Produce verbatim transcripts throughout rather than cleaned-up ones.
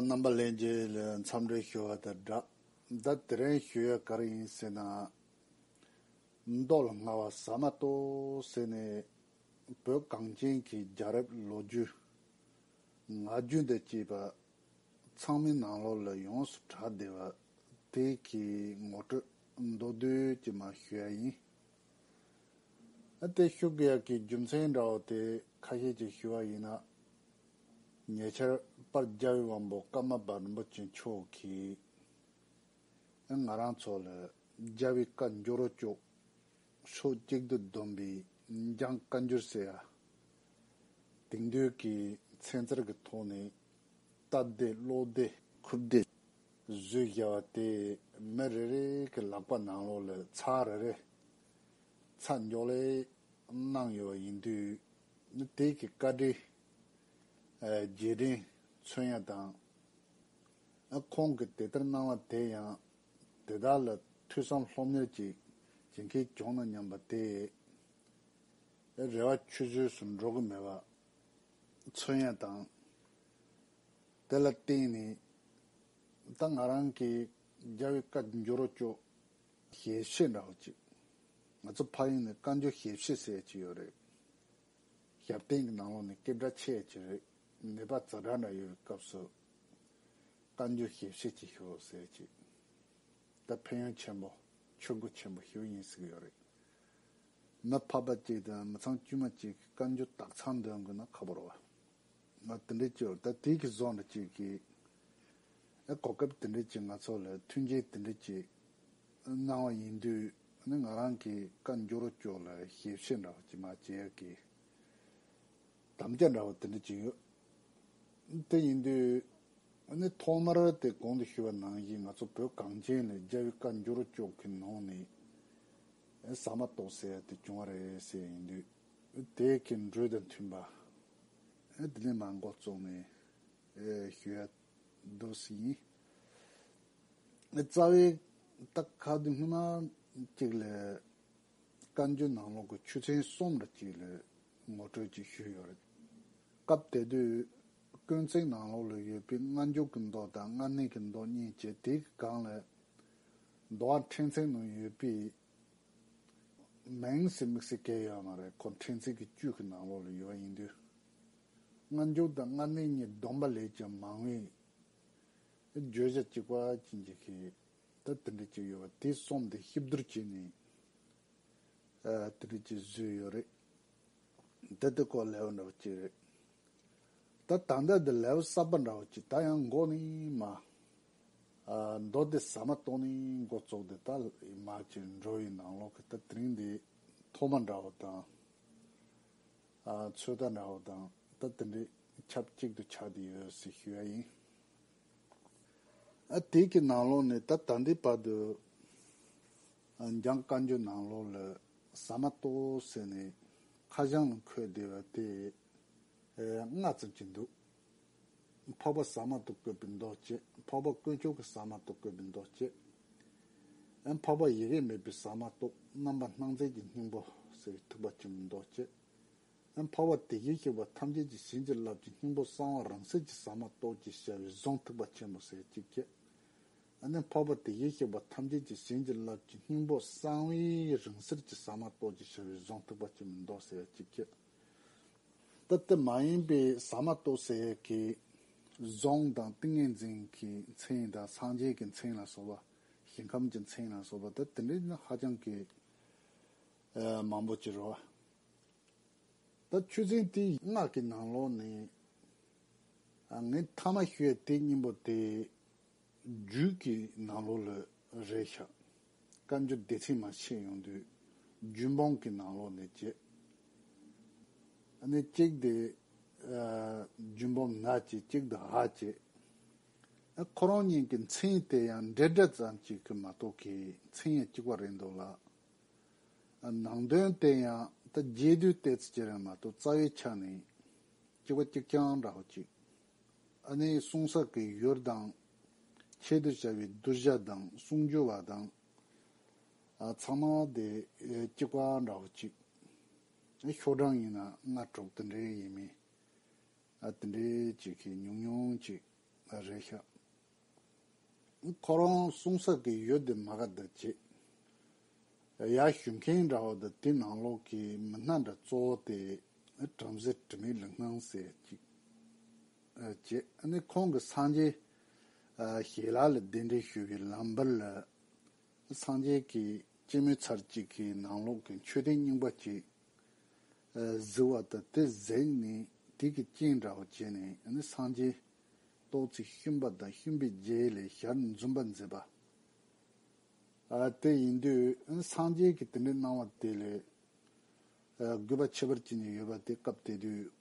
རྣམ་པ་ལྷན་རྒྱས་ལ་འཚམས་འདྲི་ཞུ་བ་དང་སྦྲགས། ད་དེ་རིང་ཞུ་ཡ་ག་རེ་ཡིན་ཟེར་ན། མདོ་ལ་སྔ་བ་ཟ་མ་ཏོག་ཟེར་ནས་བོད་གངས་ཅན་གྱི་རྒྱལ་རབས་ལོ་རྒྱུས་ངག་རྒྱུན་དང་བཅས་པ་ཚང་མའི་ནང་ལོགས་ལ་ཡོངས་སུ་གྲགས་བསྡད་པ་དེ་གི་ངོ་སྤྲོད་མདོར་བསྡུས་ཀྱིས་མར་ཞུ་ཡ་ཡིན། ཨ་དེ་ཞུ་དགོས་ཡག་གི་རྒྱུ་མཚན་འདྲ་བོ་དེ་ཁ་ཤས་ཅིག་ཞུ་བ་ཡིན་ན། ཉེ་ཆར་དཔལ་རྒྱལ་བའི་དབང་པོ་ཀརྨ་པ་རིན་པོ་ཆེ་མཆོག་གིས་ང་རང་ཚོ་ལ་རྒྱལ་བའི་བཀའ་འགྱུར་བ་ཅོག་ཕྱོགས་གཅིག་ཏུ་བསྡོམས་པའི་འཇང་བཀའ་འགྱུར་ཟེར་ཡ། དེང་དུས་ཀྱི་ཚན་རྩལ་གྱི་ཐོག་ནས་སྟབས་བདེ་བློ་བདེ་ཁུར་བདེ་བཟོས་བཞག་པ་དེ་མི་རེ་རེ་གི་ལག་པ་ནང་ལོགས་ལ་ཚར་རེ་རེ་ཚར་མགྱོགས་ལས་གནང་ཡོད་པ་ཡིན་དུས། དེ་གི་བཀའ་དྲིན་རྗེས་དྲན་མཚོན་ཡ་དང་། ཁོང་གིས་དེ་ལྟར་གནང་བ་དེ་ཡང་དེ་དག་ལ་ཐོས་བསམ་སློབ་གཉེར་ཅིག་བྱེད་མཁན་བྱུང་ན་སྙམ་པ་དེ་རེ་བ་ཆུད་ཟོས་སུ་འགྲོ་གི་མེད་པ་མཚོན་ཡ་དང་། དེ་ལ་བརྟེན་ནས་ད་ང་རང་གིས་རྒྱལ་བའི་བཀའ་འགྱུར་བ་ཅོག་ཞལ་བཤད་འདྲ་བོ་ཅིག་ང་ཚོ་ཕ་ཡུལ་ནས་བཀའ་འགྱུར་ཞལ་བཤད་ཟེར་ཡ་ཅིག་ཡོད་རེད། ཞབས་བརྟན་གྱི་ནང་ལོགས་ནས་སྐད་གྲགས་ཆེ་ཡ་ཅིག་རེད། ནད་པ་ཛ་དྲག་འདྲ་ཡོད་པའི་སྐབས་སུ་བཀའ་འགྱུར་ཞལ་བཤད་ཅིག་ཞུ་ཟེར་ཅིག་ད་ཕན་ཡོན་ཆེན་པོ་ཆོས་སྒོ་ཆེན་པོ་ཞིག་ཡིན་ཟེར་གྱི་ཡོད་རེད། མི་ཕལ་པ་ཅིག་དང་མི་ཚང་དཀྱུས་མ་ཅིག་གིས་བཀའ་འགྱུར་དག་ཚང་འདོན་དགོས་ན་ཁག་པོ་རེད་བ། ང་དེ་འདྲ་ཅིག་ཡོད་རེད། ད་དེ་གི་བཟོ་འདྲ་ཅིག་གིས་ཨེ་གོ་སྐབས་དེ་འདྲ་ཅིག་ང་ཚོ་ལ་མཐུན་རྐྱེན་དེ་འདྲ་ཅིག་གནང་བ་ཡིན་དུས། ཨ་ནི་ང་རང་གིས་བཀའ་འགྱུར་བ་ཅོག་ལ་ཞལ་བཤད་འདྲ་བོ་ཅིག་མར་བྱེད་ཡག་གི་དམ་བཅའ་འདྲ་བོ་དེ་འདྲ་ཅིག་ཡོད། དེ་ཡིན་དུས་ཨ་ནི་ཐོག་མར་དེ་གོང་དུ་ཞུས་པ་ནང་བཞིན་ང་ཚོ་བོད་གངས་ཅན་ལ་རྒྱལ་བའི་བཀའ་འགྱུར་བ་ཅོག་གི་ནང་ནས་ཨེ་ཟ་མ་ཏོག་ཟེར་ཡ་དེ་བྱུང་བ་རེད་ཟེར་ཡ་ཡིན་དུས། དེ་གི་འགྲོས་དང་མཐུན་པ་ཨེ་དེ་ནས་མར་འགོ་བཙུགས་ནས་ཨེ་ཞུ་ཡ་འདུག་སེ་ཡིན། རྩ་བའི་ད་ཁ་དུ་སྔོན་མ་གཅིག་ལ་བཀའ་འགྱུར་ནང་ལོགས་ཀྱི་ཆོས་ཚན་གསུམ་རེ་གཅིག་ལ་ངོ་སྤྲོད་ཅིག་ཞུས་ཡོད་རེད། སྐབས་དེ་དུས་ཀུན་གསལ་ནང་ལོགས་ལ་ཡོད་པའི་སྔ་འགྱུར་གྱི་མདོ་དང་སྔ་གནས་ཀྱི་མདོ་གཉིས་བཅས། དེ་གི་སྒང་ལ་མདོ་བ་ཕྲན་ཚེགས་ནང་ཡོད་པའི་མིང་ཟེར་དམིགས་བསལ་གང་ཡང་ཡོད་མ་རེད། ཁོ་ཕྲན་ཚེགས་ཀྱི་བཅུད་ཀྱི་ནང་ལོགས་ལ་ཡོད་པ་ཡིན་དུས། སྔ་འགྱུར་དང་སྔ་གནས་གཉིས་བསྡོམས་པ་ལས་ཀྱང་མང་བའི་བརྗོད་བྱ་གཅིག་པ་ཅན་གྱི་ཤིག་ད་དེ་འདྲ་ཅིག་ཡོད་པ་དེ་གསུམ་དེ་གཤིབ་བསྡུར་བྱས་ནས་ཨ་དེ་འདྲ་ཅིག་བཟོས་ཡོད་རེད། ད་དེ་ཁོ་ལེའུ་འདྲ་བོ་ཅིག་རེད། ད་ད་ལྟ་དེ་ལེའུ་གསར་པ་འདྲ་བོ་ཅིག་ད་ཡང་འགོ་ནས་མར་ཨ་མདོ་སྡེ་ཟ་མ་ཏོག་ནས་འགོ་བཙུགས་ཏེ་ད་མར་ཅིག་འགྲོ་བའི་ནང་ལོགས་ཀྱི་ད་དེ་རིང་འདི་ཐོག་མ་འདྲ་བོ་དང་། ཨ་ཚོད་ལྟ་འདྲ་བོ་དང་ད་དེ་འདྲའི་ཆབས་གཅིག་ཏུ་ཆགས་བསྡད་ཡོད་ཟེར་ཞུ་ཡ་ཡིན། ཨ་དེ་གི་ནང་ལོགས་ནས་ད་ད་ལྟའི་བར་དུ་ཨ་འཇང་བཀའ་འགྱུར་ནང་ལོགས་ལ་ཟ་མ་ཏོག་ཟེར་ནས་ཁ་བྱང་ལ་འཁོད་བསྡད་པ་དེ་ཨ་ལྔ་ཙམ་ཅིག་འདུག་ཕག་པ་ཟ་མ་ཏོག་བཀོད་པའི་མདོ་བཅས། ཕག་པ་དཀོན་མཆོག་གི་ཟ་མ་ཏོག་བཀོད་པའི་མདོ་བཅས། ཨ་འཕགས་པ་ཡི་གེ་མེད་པའི་ཟ་མ་ཏོག་རྣམ་པར་སྣང་མཛད་ཀྱི་སྙིང་པོ་ཟེར་བའི་ཐེག་པ་ཆེན་པོའི་མདོ་བཅས། ཨ་འཕགས་པ་དེ་བཞིན་གཤེགས་པ་ཐམས་ཅད་ཀྱི་བྱིན་གྱིས་བརླབས་ཀྱི་སྙིང་པོ་གསང་བ་རིང་བསྲེལ་གྱི་ཟ་མ་ཏོག་ཅེས་བྱ་བའི་གཟུངས་ཐེག་པ་ཆེན་པོ་ཟེར་གཅིག་བཅས། ཨ་ནི་འཕགས་པ་དེ་བཞིན་གཤེགས་པ་ཐམས་ཅད་ཀྱི་བྱིན་གྱིས་བརླབས་ཀྱི་སྙིང་པོ་གསང་བའི་རིང་བསྲེལ་གྱི་ཟ་མ་ཏོག་ཅེས་བྱ་བའི་གཟུངས་ཐེག་པ་ཆེན་པོའི་མདོ་ཟེར་གཅིག་བཅས། ད་དེ་མ་ཡིན་པའི་ཟ་མ་ཏོག་ཟེར་ཡས་ཀྱི་གཟུངས་དང་ཏིང་ངེ་འཛིན་གྱི་མཚན་དང་སངས་རྒྱས་ཀྱི་མཚན་ལ་སོགས་པ། ཞིང་ཁམས་ཀྱི་མཚན་ལ་སོགས་པ་ད་དེ་འདྲའི་ནི་ཧ་ཅང་གི་ཨ་མང་པོ་ཅིག་རེད་བ། ད་ཆོས་ཚན་དེ་ལྔ་གི་ནང་ལོགས་ནས་ཨ་ངས་མཐའ་མ་ཞུ་ཡས་དེ་སྙིང་པོ་དེ་རྒྱུད་ཀྱི་ནང་ལོགས་ལ་རེད་ཤག་བཀའ་འགྱུར་སྡེ་ཚན་མར་ཕྱེ་ཡོང་དུས་རྒྱུད་འབུམ་གྱི་ནང་ལོགས་ནས་བྱས། ཨ་ནི་གཅིག་དེ་ཨ་རྒྱུད་འབུམ་ན་བྱས། གཅིག་དེ་འ་བྱས། ཨ་ཁོ་རང་གཉིས་ཀྱི་མཚན་དེ་ཡང་འབྲེལ་སྒྲ་ཙམ་ཅིག་གི་མ་གཏོགས་ཀྱི་མཚན་ཡང་གཅིག་པ་རེད་འདུག་ལ། ཨ་ནང་དོན་དེ་ཡང་ད་རྒྱས་བསྡུས་ཏོག་ཙམ་ཅིག་རེད་མ་གཏོགས་རྩ་བའི་ཆ་ནས་གཅིག་པ་གཅིག་རྐྱང་འདྲ་བོ་ཅིག་ཨ་ནི་གསུང་ས་གི་ཡུལ་དང་། ཆེད་དུ་བྱ་བའི་བསྡུ་བྱ་དང་གསུང་སྦྱོར་བ་དང་། ཨ་ཚང་མ་དེ་ཨེ་གཅིག་པ་འདྲ་བོ་ཅིག་ཨེ་ཤོག་གྲངས་ཡིན་ན་ལྔ་དྲུག་དེ་འདྲའི་ཡིན་མིན། ཨ་དེ་འདྲའི་ཅིག་གི་ཉུང་ཉུང་ཅིག་རེད་ཤག་ཁོ་རང་གསུང་ས་གི་ཡུལ་དེ་མ་ག་དང་བྱེད། ཡར་བཞུགས་མཁན་འདྲ་བོ་དང་དེ་ནང་ལོགས་ཀྱི་མི་སྣ་འདྲ་གཙོ་བོ་དེ་བྲམ་ཟེ་དྲི་མེད་ལྷ་སྣང་ཟེར་ཅིག་བྱེད། ཨ་ནི་ཁོང་གི་སངས་རྒྱས་ཞལ་ལག་ལ་གདན་འདྲེན་ཞུ་བའི་ལམ་བར་ལ། སངས་རྒྱས་ཀྱི་སྐྱེད་མོས་ཚལ་གཅིག་གི་ནང་ལོགས་ཀྱི་མཆོད་རྟེན་རྙིང་པ་གཅིག་གཟིགས་པ་དང་དེ་གཟིགས་ནས་དེ་གི་རྐྱེན་འདྲ་བོ་བྱས་ནས་ཨ་ནི་སངས་རྒྱས་ཏོག་ཙམ་ཤུན་པ་དང་ཤུན་པའི་རྗེས་ལ་ཞལ་འཛུམ་པ་མཛད་པ། ཨ་དེ་ཡིན་དུས་ཨ་ནི་སངས་རྒྱས་ཀྱི་དེ་འདྲའི་གནང་བ་དེ་ལས་ཨ་དགོས་པ་ཁྱད་པར་ཅན་ཅིག་ཡོད་པ་དེ་སྐབས་དེ་དུས།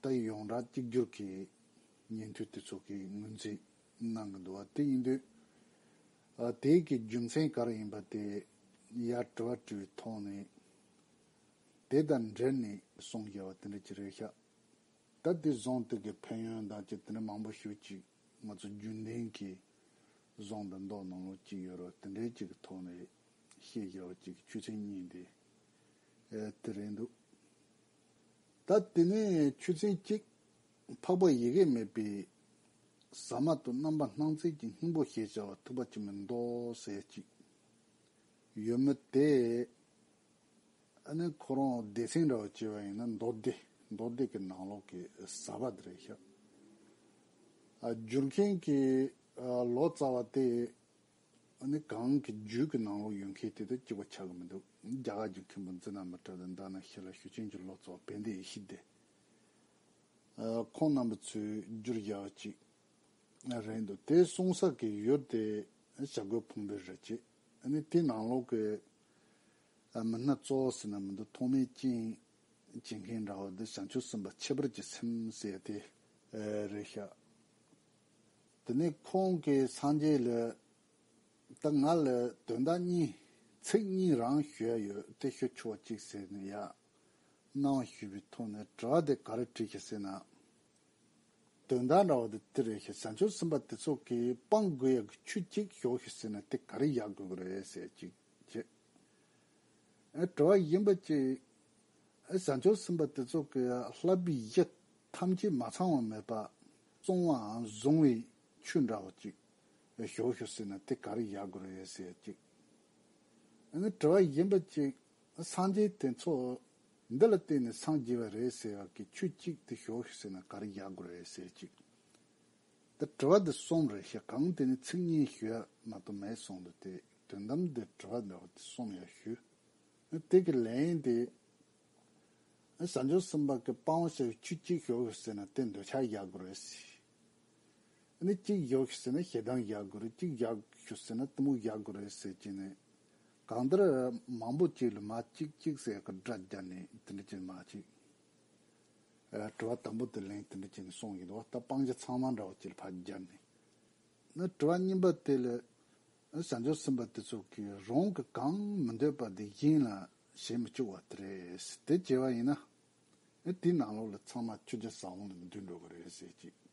ད་ཡོངས་གྲགས་གཅིག་གྱུར་གྱི་ཉན་ཐོས་དེ་ཚོ་གིས་ངོས་འཛིན་གནང་གི་འདུག་བ། དེ་ཡིན་དུས་ཨ་དེའི་གི་རྒྱུ་མཚན་ག་རེ་ཡིན་པ་དེ་ཡར་དྲི་བ་དྲི་བའི་ཐོག་ནས་དེ་དང་འབྲེལ་ནས་གསུངས་བཞག་པ་དེ་འདྲ་ཅིག་རེད་ཤག་ད་དེ་བཟུང་དེ་གི་ཕན་ཡོན་དང་ཅིག་དེ་འདྲ་མང་པོ་ཞིག་ཅིག་ང་ཚོ་རྒྱུན་ལྡན་གྱི་གཟུངས་དང་མདོ་ནང་ལོགས་ཅིག་ཡོད་རེད། དེ་འདྲའི་ཅིག་གི་ཐོག་ནས་བཤད་བཞག་པ་ཅིག་གི་ཆོས་ཚན་གཉིས་དེ་ཨེ་དེ་རེད་འདུག་ད་དེ་ནས་ཆོས་ཚན་གཅིག་འཕགས་པ་ཡི་གེ་མེད་པའི་ཟ་མ་ཏོག་རྣམ་པར་སྣང་མཛད་ཀྱི་སྙིང་པོ་ཞེས་བྱ་བ་ཐུབ་པ་ཅིག་མིན་འདུག་ཟེར་ཅིག་ཡོད་མི་དེ། ཨ་ནི་ཁོ་རང་སྡེ་ཚན་འདྲ་བོ་བྱས་པ་ཡིན་ན་མདོ་སྡེ། མདོ་སྡེ་གི་ནང་ལོགས་ཀྱི་ཟབ་པ་དེ་རེད་ཤག་ཨ་བསྒྱུར་མཁན་གྱི་ཨ་ལོ་ཙཱ་བ་དེ། ཨ་ནི་གང་གི་རྒྱུད་ཀྱི་ནང་ལོགས་ཡོད་མཁན་དེ་དང་གཅིག་པ་ཆགས་ཀྱི་མི་འདུག་རྒྱ་གར་གྱི་མཁན་པོ་འཛི་ན་མི་ཏྲ་དང་ད་ན་ཤི་ལ་ཞུ་ཅན་གྱི་ལོ་ཙཱ་བ་བན་དེ་ཡེ་ཤེས་སྡེ། ཨ་ཁོང་རྣམ་པ་ཚོས་བསྒྱུར་བཞག་པ་ཅིག་རེད་འདུག་དེ་གསུང་ས་གི་ཡུལ་དེ་བྱ་རྒོད་ཕུང་པོའི་རི་བྱེད། ཨ་ནི་དེ་ནང་ལོགས་ཀྱི་ཨ་མི་སྣ་གཙོ་བོ་ཟེར་ན་མི་འདུག་ཐོག་མའི་རྐྱེན་བྱེད་མཁན་འདྲ་བོ་འདི་བྱང་ཆུབ་སེམས་དཔའ་ཁྱད་པར་གྱི་སེམས་ཟེར་དེ་ཨ་རེད་ཤག་དེ་ནས་ཁོང་གིས་སངས་རྒྱས་ལ། ད་ང་ལ་དོན་དག་གཉིས། ཚིག་གཉིས་རང་ཞུ་ཡ་ཡོད། དེ་ཞུ་ཆོག་ཅིག་ཟེར་ནས་ཡ། གནང་བ་ཞུས་པའི་ཐོག་ནས་དྲི་བ་དེ་ག་རེ་དྲིས་ཤག་ཟེར་ན། དོན་དག་འདྲ་བ་དེ་དེ་རེད་ཤག་བྱང་ཆུབ་སེམས་དཔའ་དེ་ཚོ་གིས་སྤང་དགོས་ཡ་གི་ཆོས་གཅིག་ཞུ་ཤག་ཟེར་ན་དེ་ག་རེ་ཡག་དགོས་ཀྱི་རེད་ཟེར་ཅིག་བྱས། ཨེ་དྲི་བ་གཞན་པ་གཅིག་ཨེ་བྱང་ཆུབ་སེམས་དཔའ་དེ་ཚོ་གིས་བསླབ་པའི་གཞི་ཐམས་ཅད་མ་ཚང་བ་མེད་པ། བཙོང་བའམ་བཟུང་བའི་ཆོས་འདྲ་བོ་གཅིག་ཞུ་ཤོག་ཟེར་ན་དེ་ག་རེ་ཡག་དགོས་རེད་ཟེར་གཅིག་ཨ་ནི་དྲི་བ་གཞན་པ་གཅིག་སངས་རྒྱས་དེ་ཚོ་འདི་ལ་བརྟེན་ནས་སངས་རྒྱས་པ་རེད་ཟེར་བ་གི་ཆོས་གཅིག་དེ་ཞུ་ཤོག་ཟེར་ན་ག་རེ་ཡག་དགོས་རེད་ཟེར་གཅིག་ད་དྲི་བ་འདི་གསུམ་རེད་ཤག་གང་དེ་ནི་ཚིག་གཉིས་ཞུ་ཡ་མ་གཏོགས་མེད་གསུངས་འདུག་དེ་དོན་དམ་དེ་དྲི་བ་འདི་གསུམ་ཡ་ཞུ། དེ་གི་ལན་དེ། བྱང་ཆུབ་སེམས་དཔའ་གི་སྤང་བྱ་བའི་ཆོས་གཅིག་ཞུ་ཟེར་ན་དེ་འདོད་ཆགས་ཡག་དགོས་རེད་ཟེར། ནི་གཅིག་ཞུ་ཟེར་ན་ཞེ་སྡང་ཡག་དགོས་རེད། གཅིག་ཡག་ཞུ་ཟེར་ན་གཏི་མུག་ཡག་དགོས་རེད་ཟེར་གྱི་ནས། གང་ལྟར་མང་པོ་གཅིག་ལ་མ་གཅིག་གཅིག་ཟེར་གི་སྒྲ་བརྒྱབ་ནས་དེ་འདྲ་ཅིག་མ་གཅིག་དྲི་བ་དང་པོ་དེ་ལན་དེ་འདྲ་བྱས་ནས་གསུངས་ཡིན་འདུག་ད་སྤང་བྱ་ཚང་མ་འདྲ་བོ་ཅིག་ལ་ཕར་བརྒྱབ་ནས། ནི་དྲི་བ་གཉིས་པ་དེ་ལ་བྱང་ཆུབ་སེམས་དཔའ་དེ་ཚོ་གིས་རང་གི་གང་མི་འདོད་པ་དེ་གཞན་ལ་བྱེད་མི་བཅུག་པ་དེ་རེད། དེ་བྱས་པ་ཡིན་ན་ནི་དེའི་ནང་ལོགས་ལ་ཚང་མ་ཆོས་རྒྱལ་ས་བོན་ལ་འདུས་འགྲོ་གི་རེད་ཟེར་གྱི།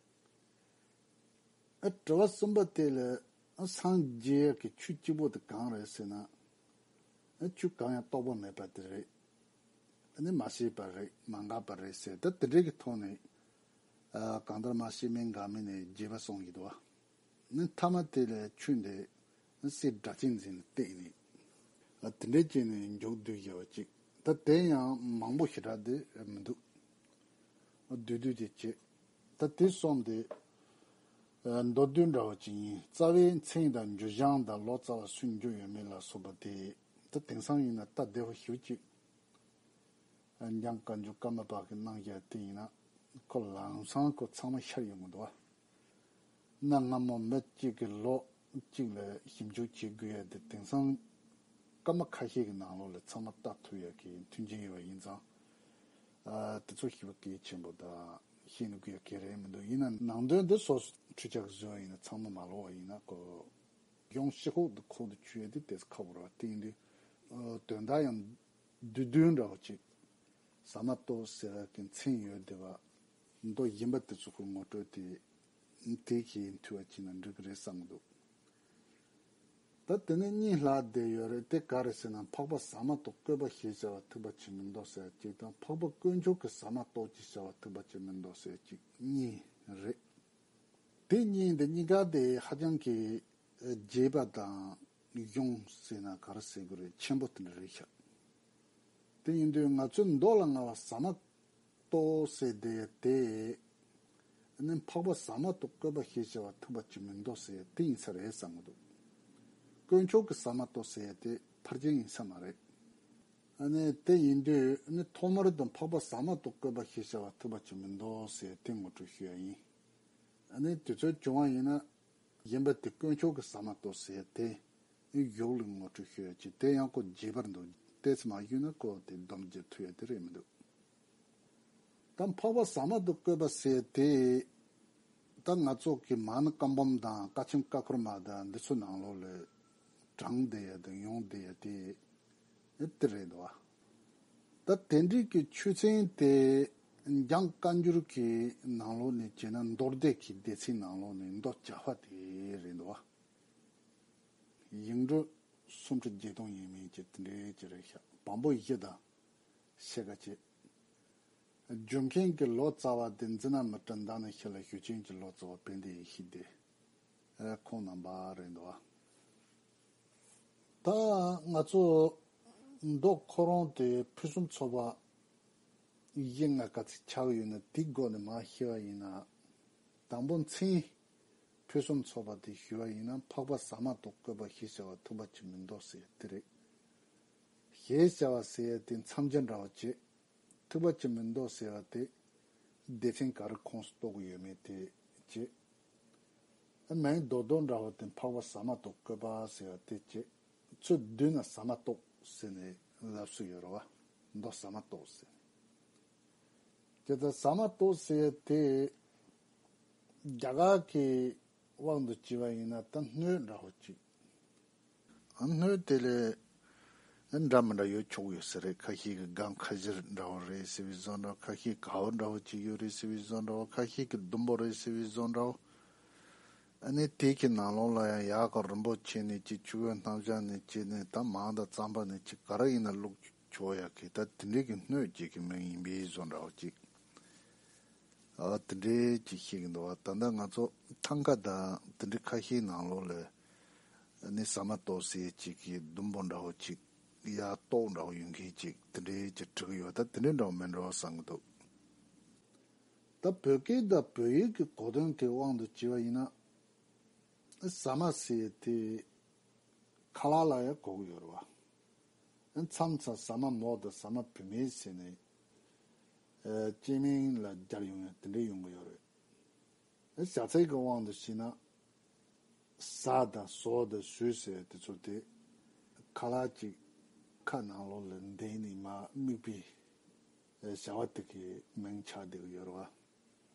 ཨ་དྲི་བ་གསུམ་པ་དེ་ལ་ཨ་སངས་རྒྱས་ཀྱི་ཆོས་གཅིག་པོ་དེ་གང་རེད་ཟེར་ན། ཨ་ཆོས་གང་ཡང་རྟོགས་པ་མེད་པ་དེ་རེད། ཨ་ནི་མ་ཤེས་པ་རེད། མ་འགགས་པ་རེད་ཟེར། ད་དེ་འདྲའི་གི་ཐོག་ནས་ཨ་གང་ལྟར་མ་ཤེས་མིན་འགགས་མིན་ནས་རྒྱས་པ་གསུངས་ཡོད་དོ། ནི་མཐའ་མ་དེ་ལ་ཆོས་འདི་སྲས་སྒྲ་གཅན་འཛིན་ལ་བརྟེན་ནས་ཨ་དེ་འདྲའི་བྱས་ནས་མཇུག་བསྡུས་བཞག་པ་ཅིག་ད་དེ་ཡང་མང་པོ་ཞེ་དྲག་དེ་མི་འདུག་བསྡུས་བསྡུས་དེ་བྱེད། ད་དེ་གསུམ་དེ། མདོ་བསྡུས་འདྲ་བོ་ཅིག་ཡིན། རྩ་བའི་མཚན་དང་འགྱུར་བྱང་དང་ལོ་ཙཱ་བ་སུས་འཇུག་ཡོད་མེད་ལ་སོགས་པ་དེ། ད་དེང་སང་ཡིན་ན་ལྟ་བདེ་བོ་ཞེ་པོ་ཅིག་འཇང་བཀའ་འགྱུར་ཀརྨ་པ་གིས་གནང་བཞག་དེ་ཡིན་ན། ཁོ་ལམ་སང་ཁོ་ཚང་མ་ཤར་ཡོང་གི་འདུག་བ། གནའ་སྔ་མོ་མི་གཅིག་གིས་ལོ་གཅིག་ལ་ཞིབ་འཇུག་བྱེད་དགོས་ཡ་དེ་དེང་སང་སྐར་མ་ཁ་ཤས་ཀྱི་ནང་ལོགས་ལ་ཚང་མ་ལྟ་ཐུབ་ཡ་གི་མཐུན་རྐྱེན་ཡོད་པ་ཡིན་ཙང་། ཨ་དེ་ཚོ་ཞེ་པོ་གལ་ཆེན་པོ་དང་ཤེས་ནུས་ཀྱི་ཡ་གལ་རེད་མི་འདུག་ཡིན་ན་ནང་དོན་འདི་སོ་སོ་འཕྲུལ་ཆས་བཟོས་པ་ཡིན་ན་ཚང་མ་མ་ལོག་པ་ཡིན་ན་ཁོ་གཞུང་ཕྱི་ཁོག་ཏུ་ཁོག་ཏུ་ཆུད་ཡ་དེ་ཏོག་ཙམ་ཁག་པོ་རེད་བ། དེ་ཡིན་དུས་ཨ་དོན་དག་ཡང་བསྡུས་བསྡུས་འདྲ་བོ་ཅིག་ཟ་མ་ཏོག་ཟེར་བ་གི་མཚན་ཡོད་བསྡད་པ། མདོ་གཞན་པ་དེ་ཚོ་གི་ངོ་སྤྲོད་དེ་དེ་གི་མཐུད་པ་བྱས་ན་འགྲིག་གི་རེད་བསམ་གི་འདུག་ད་དེ་ནས་གཉིས་ལྷག་བསྡད་ཡོད་རེད། དེ་ག་རེ་ཟེར་ན་འཕགས་པ་ཟ་མ་ཏོག་བཀོད་པ་ཞེས་བྱ་བ་ཐེག་པ་ཆེན་མོའི་མདོ་ཟེར་གཅིག་དང་། འཕགས་པ་དཀོན་མཆོག་གི་ཟ་མ་ཏོག་ཅེས་བྱ་བ་ཐེག་པ་ཆེན་མོའི་མདོ་ཟེར་གཅིག་གཉིས་རེད། དེ་གཉིས་འདི་གཉིས་ཀ་དེ་ཧ་ཅང་གི་རྒྱས་པ་དང་གཞུང་ཟེར་ན་ག་རེ་ཟེར་དགོས་རེད། ཆེན་པོ་དེ་འདྲ་རེད་ཤག་དེ་ཡིན་དུས་ང་ཚོས་མདོ་ལ་སྔ་བ་ཟ་མ་ཏོག་ཟེར་དེ་དེ་ནི་འཕགས་པ་ཟ་མ་ཏོག་བཀོད་པ་ཞེས་བྱ་བ་ཐུབ་པ་ཅིག་མི་འདུག་ཟེར་དེ་ཡིན་ས་རེད་བསམ་གི་འདུག་དཀོན་མཆོག་གི་ཟ་མ་ཏོག་ཟེར་དེ་ཕར་ཕྱིན་ཡིན་ས་མ་རེད། ཨ་ནི་དེ་ཡིན་དུས་ནི་ཐོག་མར་དུ་འཕགས་པ་ཟ་མ་ཏོག་བཀོད་པ་ཞེས་བྱ་བ་ཐུབ་པ་ཅིག་མི་འདུག་ཟེར་དེ་ངོ་སྤྲོད་ཞུ་ཡ་ཡིན། ཨ་ནི་དུས་ཚོད་བྱུང་བ་ཡིན་ན་གཞན་པ་དེ་དཀོན་མཆོག་གི་ཟ་མ་ཏོག་ཟེར་དེ་གཞུག་ལ་ངོ་སྤྲོད་ཞུ་ཡ་ཅིག་དེ་ཡང་ཁོ་རྒྱས་པར་འདུག་དེ་ཙམ་མ་ཞུས་ན་ཁོ་དེ་སྡོམ་རྒྱག་ཐུབ་ཡ་དེ་རེད་མི་འདུག་ད་འཕགས་པ་ཟ་མ་ཏོག་བཀོད་པ་ཟེར་དེ་ད་ང་ཚོ་གི་མ་ཎི་བཀའ་འབུམ་དང་བཀའ་ཆེམས་བཀའ་འཁོར་མ་དང་འདི་ཚོ་ནང་ལོགས་ལ་དྲངས་བསྡད་ཡ་དང་ཡོང་བསྡད་ཡ་དེ་དེ་རེད་འདུག་བ། ད་དེ་འདྲའི་གི་ཆོས་ཚན་དེ་འཇང་བཀའ་འགྱུར་གྱི་ནང་ལོགས་ནས་བྱས་ན་མདོ་སྡེ་གི་སྡེ་ཚན་ནང་ལོགས་ནས་མདོ་རྒྱས་པ་དེ་རེད་འདུག་བ། ཡིག་འབྲུ་སུམ་ཁྲི་བརྒྱད་སྟོང་ཡས་མས་ཀྱི་དེ་འདྲའི་ཀྱི་རེད་ཤག་བམ་པོ་བཞི་དང་ཕྱེད་ཀ་བཅས། རྒྱུ་མཁན་གྱི་ལོ་ཙཱ་བ་དེ་འཛི་ན་མི་ཏྲ་མདའ་ནི་ཤི་ལ་ཞུ་ཅན་གྱི་ལོ་ཙཱ་བ་དཔལ་ལྡན་ཡེ་ཤེས་དེ་ཁོང་རྣམ་པ་རེད་འདུག་ད་ང་ཚོ་མདོ་ཁོ་རང་དེ་ཕུན་སུམ་ཚོགས་པ་བཞི་ལྔ་ག་ཚོད་ཆགས་ཡོད་ན་དེའི་སྒོ་ནས་མར་ཤེས་པ་ཡིན་ན། དང་པོ་མཚན་ཕུན་སུམ་ཚོགས་པ་དེ་ཞུ་བ་ཡིན་ན་འཕགས་པ་ཟ་མ་ཏོག་བཀོད་པ་ཞེས་བྱ་བ་ཐུབ་པ་ཅིག་མི་འདུག་ཟེར་དེ་རེད། ཞེས་བྱ་བ་ཟེར་ཡ་དེ་མཚམས་སྦྱར་འདྲ་བོ་བྱེད། ཐུབ་པ་ཅིག་མི་འདུག་ཟེར་བ་དེ་སྡེ་ཚན་ག་རེ་ཁོངས་སུ་གཏོགས་ཀྱི་ཡོད་མེད་དེ་བྱེད། མིང་རྡོག་རྡོག་འདྲ་བོ་དེ་འཕགས་པ་ཟ་མ་ཏོག་བཀོད་པ་ཟེར་བ་དེ་བྱེད། ཚུར་བསྡུས་ན་ཟ་མ་ཏོག་ཟེར་ནས་ལབ་སྲོལ་ཡོད་རེད་བ། མདོ་ཟ་མ་ཏོག་ཟེར་ནས། དེ་ལྟར་ཟ་མ་ཏོག་ཟེར་དེ་རྒྱ་གར་གྱི་དབང་དུ་བྱས་པ་ཡིན་ན་ད་སྣོད་འདྲ་བོ་ཅིག་ཨ་སྣོད་དེ་ལས་འདྲ་མི་འདྲ་ཡོད་ཆོག་ཡོད་ས་རེད། ཁ་ཤས་ཀྱིས་སྒང་ཁ་བཞིར་འདྲ་བོ་རེད་ཟེར་བའི་བཟོ་འདྲ་བོ། ཁ་ཤས་ག་བ་འདྲ་བོ་ཅིག་ཡོད་རེད་ཟེར་བའི་བཟོ་འདྲ་བོ། ཁ་ཤས་ཀྱིས་ཟླུམ་པོ་རེད་ཟེར་བའི་བཟོ་འདྲ་བོ། ཨ་ནི་དེ་གི་ནང་ལོགས་ལ་ཡང་ཡག་གི་རིན་པོ་ཆེ་ནས་ཅིག་ཆུ་བོའི་སྣ་བཞག་ནས་ཅིག་ནས་ད་མང་དང་རྩམ་པ་ནས་ཅིག་ག་རེ་ཡིན་ན་བླུགས་ཆོག་ཡག་གི་ད་དེ་འདྲའི་གི་སྣོད་ཅིག་གི་མིང་ཡིན་པའི་བཟོ་འདྲ་བོ་ཅིག་ཨ་དེ་འདྲའི་ཅིག་ཤེས་ཀྱི་འདུག་བ། ད་ལྟ་ང་ཚོ་ཐང་ག་དང་དེ་འདྲའི་ཁ་ཤས་ནང་ལོགས་ལ་ནི་ཟ་མ་ཏོག་ཟེར་ཅིག་གི་ཟླུམ་པོ་འདྲ་བོ་ཅིག་ཡ་ཏོག་འདྲ་བོ་ཡོད་མཁན་ཅིག་དེ་འདྲའི་ཅིག་བྲིས་ཀྱི་ཡོད། ད་དེ་འདྲའི་འདྲ་བོ་མིན་འགྲོ་བསམ་གྱི་འདུག་ད་བོད་སྐད་དང་བོད་ཡིག་གི་གོ་དོན་གྱི་དབང་དུ་བྱས་པ་ཡིན་ན། ཟ་མ་ཟེར་དེ་ཁ་ལག་ལ་ཡང་གོ་གི་ཡོད་རེད་བ། མཚམས་མཚམས་ཟ་མ་མོ་དང་ཟ་མ་བུད་མེད་ཟེར་ནས་ཨ་སྐྱེས་མིང་ལ་སྦྱར་ཡོང་ཡ་དེ་འདྲ་ཡོང་གི་ཡོད་རེད། བྱ་ཚིག་གི་དབང་དུ་བྱས་ན་ཟ་དང་ཟོ་དང་ཟོས་ཟེར་དེ་ཚོ་དེ་ཁ་ལག་ཅིག་ཁ་ནང་ལོགས་ལ་འདེད་ནས་མར་དམིགས་པའི་བྱ་བ་དེ་གི་མིང་ཆགས་བསྡད་ཀྱི་ཡོད་རེད་བ།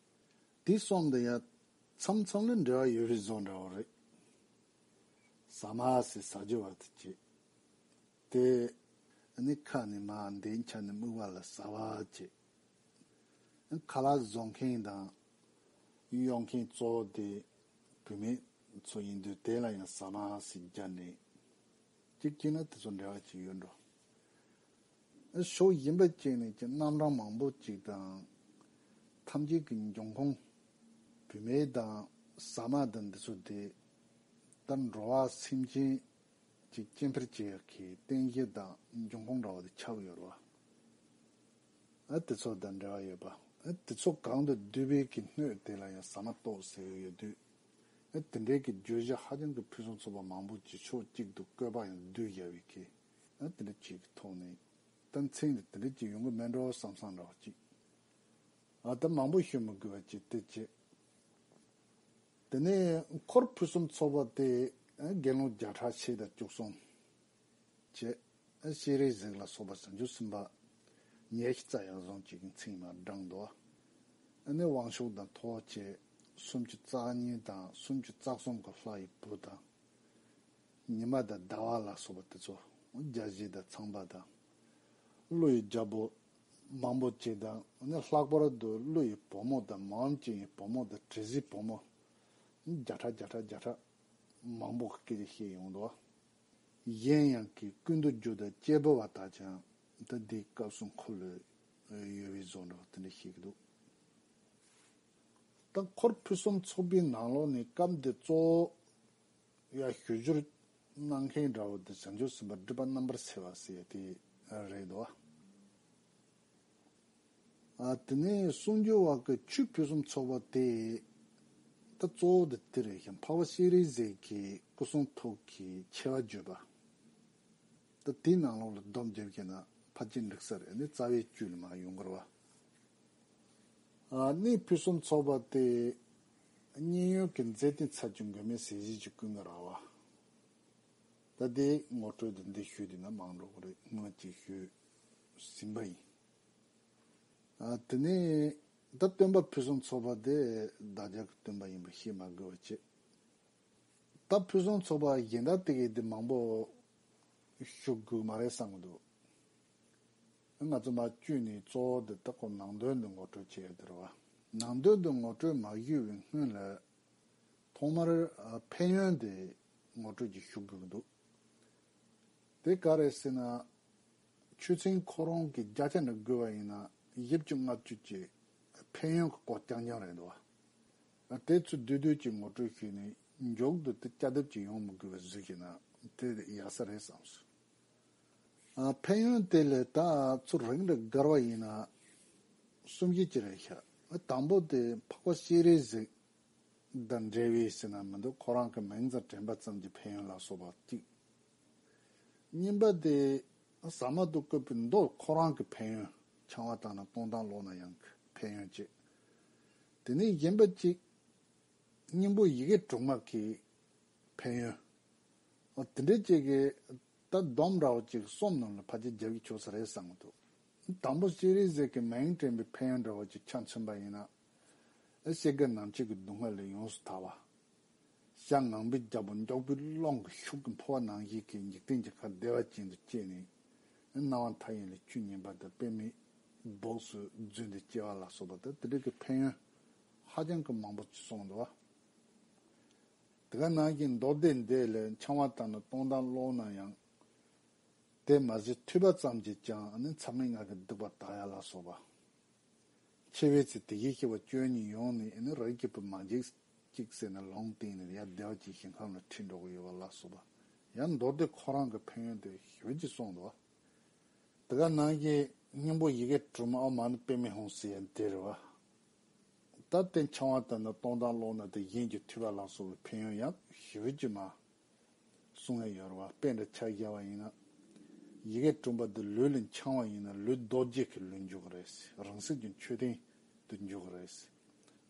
དེ་གསུམ་དེ་ཡང་མཚམས་མཚམས་ལ་འབྲེལ་བ་ཡོད་པའི་བཟོ་འདྲ་བོ་རེད། ཟ་མ་ཟེར་ཟ་རྒྱུ་བ་དེ་བྱེད། དེ་ནི་ཁ་ནས་མར་འདེད་འཆའ་ནས་དམིགས་པ་ལ་ཟ་བ་བྱེད། ཁ་ལག་བཟོ་མཁན་དང་གཡོག་མཁན་གཙོ་བོ་དེ་བུད་མེད་ཚོ་ཡིན་དུས་དེ་ལ་ཡང་ཟ་མ་ཟེར་སྦྱར་ནས་གཅིག་བྱས་ན་དེ་ཚོ་འབྲེལ་བ་ཅིག་ཡོད་འགྲོ། ཕྱོགས་གཞན་པ་གཅིག་ནས་ཀྱི་རྣམ་གྲངས་མང་པོ་གཅིག་དང་། ཐམས་ཅད་ཀྱི་འབྱུང་ཁུངས་བུད་མེད་དང་ཟ་མ་དང་འདི་ཚོ་དེ་ད་འགྲོ་བ་སེམས་ཅན་གྱི་སྐྱེ་འཕེལ་བྱེད་ཡག་གི་རྟེན་གཞི་དང་འབྱུང་ཁུངས་འདྲ་བ་དེ་ཆགས་ཡོད་རེད་བ། ཨ་དེ་ཚོ་དང་འབྲེལ་བ་ཡོད་པ། ཨ་དེ་ཚོ་གང་དུ་བསྡུས་པའི་གི་སྣོད་དེ་ལ་ཡང་ཟ་མ་ཏོག་ཟེར་གྱི་ཡོད་དུས། ཨ་དེ་འདྲའི་གི་བརྗོད་གཞི་ཧ་ཅང་གི་ཕུན་སུམ་ཚོགས་པ་མང་པོ་ཅིག་ཕྱོགས་གཅིག་ཏུ་བཀོད་པ་ཡང་བསྡུས་བཞག་པའི་གི། ཨ་དེ་འདྲ་ཅིག་གི་ཐོག་ནས་ད་མཚན་དེ་དེ་འདྲ་ཅིག་ཡོང་གི་མེད་འགྲོ་བསམ་བསམ་འདྲ་བ་ཅིག་ཨ་ད་མང་པོ་ཞུ་མི་དགོས་པ་ཅིག་དེ་བྱེད། དེ་ནས་འཁོར་ཕུན་སུམ་ཚོགས་པ་དེ་དགེ་སློང་བརྒྱ་ཕྲག་ཕྱེད་དང་བཅུ་གསུམ་བྱས། ཤེས་རིག་གཟིགས་ལ་སོགས་པ་བྱང་ཆུབ་སེམས་དཔའ་ཉི་ཤུ་རྩ་ཡར་སོང་ཅིག་གི་མཚན་མར་བགྲངས་འདུག་ཨ་ནི་དབང་ཕྱུག་དང་ཐོག་བཅས་སུམ་ཅུ་རྩ་གཉིས་དང་སུམ་ཅུ་རྩ་གསུམ་གྱི་ལྷ་ཡི་བུ་དང་། ཉི་མ་དང་ཟླ་བ་ལ་སོགས་པ་དེ་ཚོ་བརྒྱ་བཞི་དང་ཚངས་པ་དང་། ཀླུ་ཡི་རྒྱལ་པོ་མང་པོ་ཅིག་དང་ནི་ལྷག་པར་དུ་ཀླུ་ཡི་བུ་མོ་དང་མང་ཅིག་ཡི་བུ་མོ་དང་དྲི་ཟའི་བུ་མོ་བརྒྱ་ཕྲག་བརྒྱ་ཕྲག་བརྒྱ་ཕྲག་མང་པོ་གི་སྐད་ཆ་བཤད་ཡོང་འདུག་གཞན་ཡང་གི་ཀུན་ཏུ་རྒྱུ་དང་སྐྱེས་བུ་བ་དག་ཀྱང་ད་འདིའི་སྐབས་སུ་འཁོར་ལོས་ཡོད་པའི་བཟོ་འདྲ་དེ་འདྲ་བཤད་ཀྱི་འདུག་ད་འཁོར་ཕུན་སུམ་ཚོགས་པའི་ནང་ལོགས་ནས་སྐབས་འདི་གཙོ་བོ་ཡ་ཞུ་སྦྱོར་གནང་མཁན་འདྲ་བོ་དེ་བྱང་ཆུབ་སེམས་དཔའ་སྒྲིབ་པ་རྣམ་པར་སེལ་བ་ཟེར་ཡ་དེ་རེད་དོ། ཨ། དེ་ནས་གསུང་སྦྱོར་བ་གི་ཆོས་ཕུན་སུམ་ཚོགས་པ་དེ་ད་གཙོ་བོ་དེ་དེ་རེད་ཤག་འཕགས་པ་སྤྱན་རས་གཟིགས་ཀྱི་སྐུ་གསུང་ཐུགས་ཀྱི་ཆེ་བ་བརྗོད་པ། ད་དེའི་ནང་ལོགས་ལ་སྡོམ་བརྒྱབ་ཀྱི་ན་ཕལ་ཆེར་འགྲིག་ས་རེད། ནི་རྩ་བའི་བཅུད་ལ་མར་ཡོང་གི་རེད་བ། ཨ། གནས་ཕུན་སུམ་ཚོགས་པ་དེ་མཉན་ཡོད་ཀྱི་མཛད་དེ་ཚར་གྱི་མགོན་མེད་ཟས་བཅད་ཀྱི་ཀུན་དགའ་ར་བ། ད་དེ་ངོ་སྤྲོད་དེ་འདི་ཞུས་དུས་ན་མང་འགྲོ་གི་རེད། སྔོན་གྱི་ཞུས་ཟིན་པ་ཡིན། ཨ། དེ་ནས་ད་སྟོན་པ་ཕུན་སུམ་ཚོགས་པ་དེ་བདག་ཅག་གི་སྟོན་པ་ཡིན་པ་ཤེས་མ་དགོས་པ་བྱས། ད་ཕུན་སུམ་ཚོགས་པ་གཞན་དག་དེ་གའི་དེ་མང་པོ་ཞུ་དགོས་མ་རེད་བསམ་གི་འདུག་ང་ཚོ་མར་བཅུད་ནས་གཙོ་བོ་དེ་ད་ཁོ་ནང་དོན་དེ་ངོ་སྤྲོད་བྱེད་ཡ་དེ་རེད་བ། ནང་དོན་དེ་ངོ་སྤྲོད་མ་ཞུས་པའི་སྔོན་ལ་ཐོག་མར་ཨ་ཕན་ཡོན་དེ་ངོ་སྤྲོད་ཅིག་ཞུ་དགོས་ཀྱི་འདུག་དེ་ག་རེད་ཟེར་ན། ཆོས་ཚན་ཁོ་རང་གི་བརྒྱ་ཆ་ནས་བགོས་པ་ཡིན་ན་བཞི་བཅུ་ལྔ་བཅུ་ཅིག་ཕན་ཡོན་གྱི་སྐོར་རྐྱང་རྐྱང་རེད་འདུག་བ། དེ་ཚོ་བསྡུས་བསྡུས་ཀྱིས་ངོ་སྤྲོད་ཞུས་ནས་མཇུག་ཏུ་དེ་བསྐྱར་ལྡབ་ཀྱིས་ཡོང་མི་དགོས་པ་བཟོས་ཀྱི་ན་དེ་ཡག་ས་རེད་བསམས་སོང་། ཨ། ཕན་ཡོན་དེ་ལས་ད་ཚུར་རིང་རུ་བགར་བ་ཡིན་ན་གསུམ་བཞི་ཅིག་རེད་ཤག་དང་པོ་དེ་འཕགས་པ་སྤྱན་རས་གཟིགས་དང་འབྲེལ་བའི་ཟེར་ན་མི་འདུག་ཁོ་རང་གི་མིང་ཙམ་དྲན་པ་ཙམ་གྱི་ཕན་ཡོན་ལ་སོགས་པ་གཅིག་གཉིས་པ་དེ་ཟ་མ་ཏོག་བཀོད་པའི་མདོ་ཁོ་རང་གི་ཕན་ཡོན། འཆང་བ་དང་ནི་གཏོང་སྟངས་ཀློག་ན་ཡང་གི་ཕན་ཡོན་གཅིག་དེ་ནས་གཞན་པ་གཅིག་སྙིང་པོ་ཡི་གེ་དྲུག་མ་གི་ཕན་ཡོན། ཨོ། དེ་འདྲའི་གཅིག་གི་ད་སྡོམ་འདྲ་བོ་གཅིག་གསུམ་ནང་ལ་ཕལ་ཆེར་རྒྱབ་ཀྱི་ཆོག་ས་རེད་བསམ་གི་འདུག་དང་པོ་སྤྱན་རས་གཟིགས་ཀྱི་མིང་དྲན་པའི་ཕན་ཡོན་འདྲ་བོ་གཅིག་ཆ་མཚོན་པ་ཡིན་ན། ཨེ། སྐྱེ་རྒ་ན་འཆི་གི་སྡུག་བསྔལ་ལས་ཡོངས་སུ་ཐར་བ། ཞྭ་ངང་པོའི་རྒྱལ་པོ་མགྱོགས་པའི་ཀློང་གི་ཤུགས་ཀྱིས་འཕུར་བ་ནང་བཞིན་གྱི་འཇིག་རྟེན་གྱི་ཁམས་བདེ་བ་ཅན་དུ་སྐྱེས་ནས། སྣང་བ་མཐའ་ཡས་ལས་ཆོས་ཉན་པ་དང་པདྨའི་སྦུབས་སུ་འཛུལ་ནས་སྐྱེ་བ་ལ་སོགས་པ་དང་དེ་འདྲ་གི་ཕན་ཡོན་ཧ་ཅང་གི་མང་པོ་ཅིག་གསུངས་འདུག་བ། དེ་ག་ནང་བཞིན་མདོ་སྡེ་འདི་ལས་འཆང་བ་དང་ནི་གཏོང་སྟངས་ཀློག་ན་ཡང་། དེ་མ་ཟད་ཐོས་པ་ཙམ་གྱིས་ཀྱང་ནི་མཚམས་མེད་ལྔ་གི་སྡིག་པ་དག་ཡ་ལ་སོགས་པ། འཆི་བའི་ཚེ་དེ་བཞིན་གཤེགས་པ་བཅུ་གཉིས་ཡོང་ནས་ནི་རིགས་ཀྱི་བུ་མ་འཇིགས་ཅིག་ཟེར་ནས་ལུང་བསྟན་ནས་ཡར་བདེ་བ་ཅན་ཞིང་ཁམས་ལ་ཁྲིད་འགྲོ་གི་ཡོད་པ་ལ་སོགས་པ། ཡང་མདོ་སྡེ་ཁོ་རང་གི་ཕན་ཡོན་དེ་ཞེ་པོ་ཅིག་གསུངས་འདུག་དེ་ག་ནང་བཞིན་སྙིང་པོ་ཡི་གེ་དྲུག་མ་ཨོཾ་མ་ཎི་པདྨེ་ཧཱུྃ་ཟེར་ཡ་དེ་རེད་བ། ད་དེ་འཆང་བ་དང་ནི་གཏོང་སྟངས་ཀློག་ན་དེ་གཞན་གྱི་ཐོས་པ་ལ་སོགས་པའི་ཕན་ཡོན་ཡང་ཞེ་པོ་ཅིག་མ་གསུང་ཡ་ཡོད་རེད་བ། དཔེ་འདྲ་ཆ་བཞག་པ་ཡིན་ན། ཡི་གེ་དྲུག་པ་འདི་ལུས་ལ་འཆང་བ་ཡིན་ན་ལུས་རྡོ་རྗེ་གི་ལུས་འགྱུར་གི་རེད། རང་སེམས་ཀྱི་མཆོད་རྟེན་དུ་འགྱུར་གི་རེད།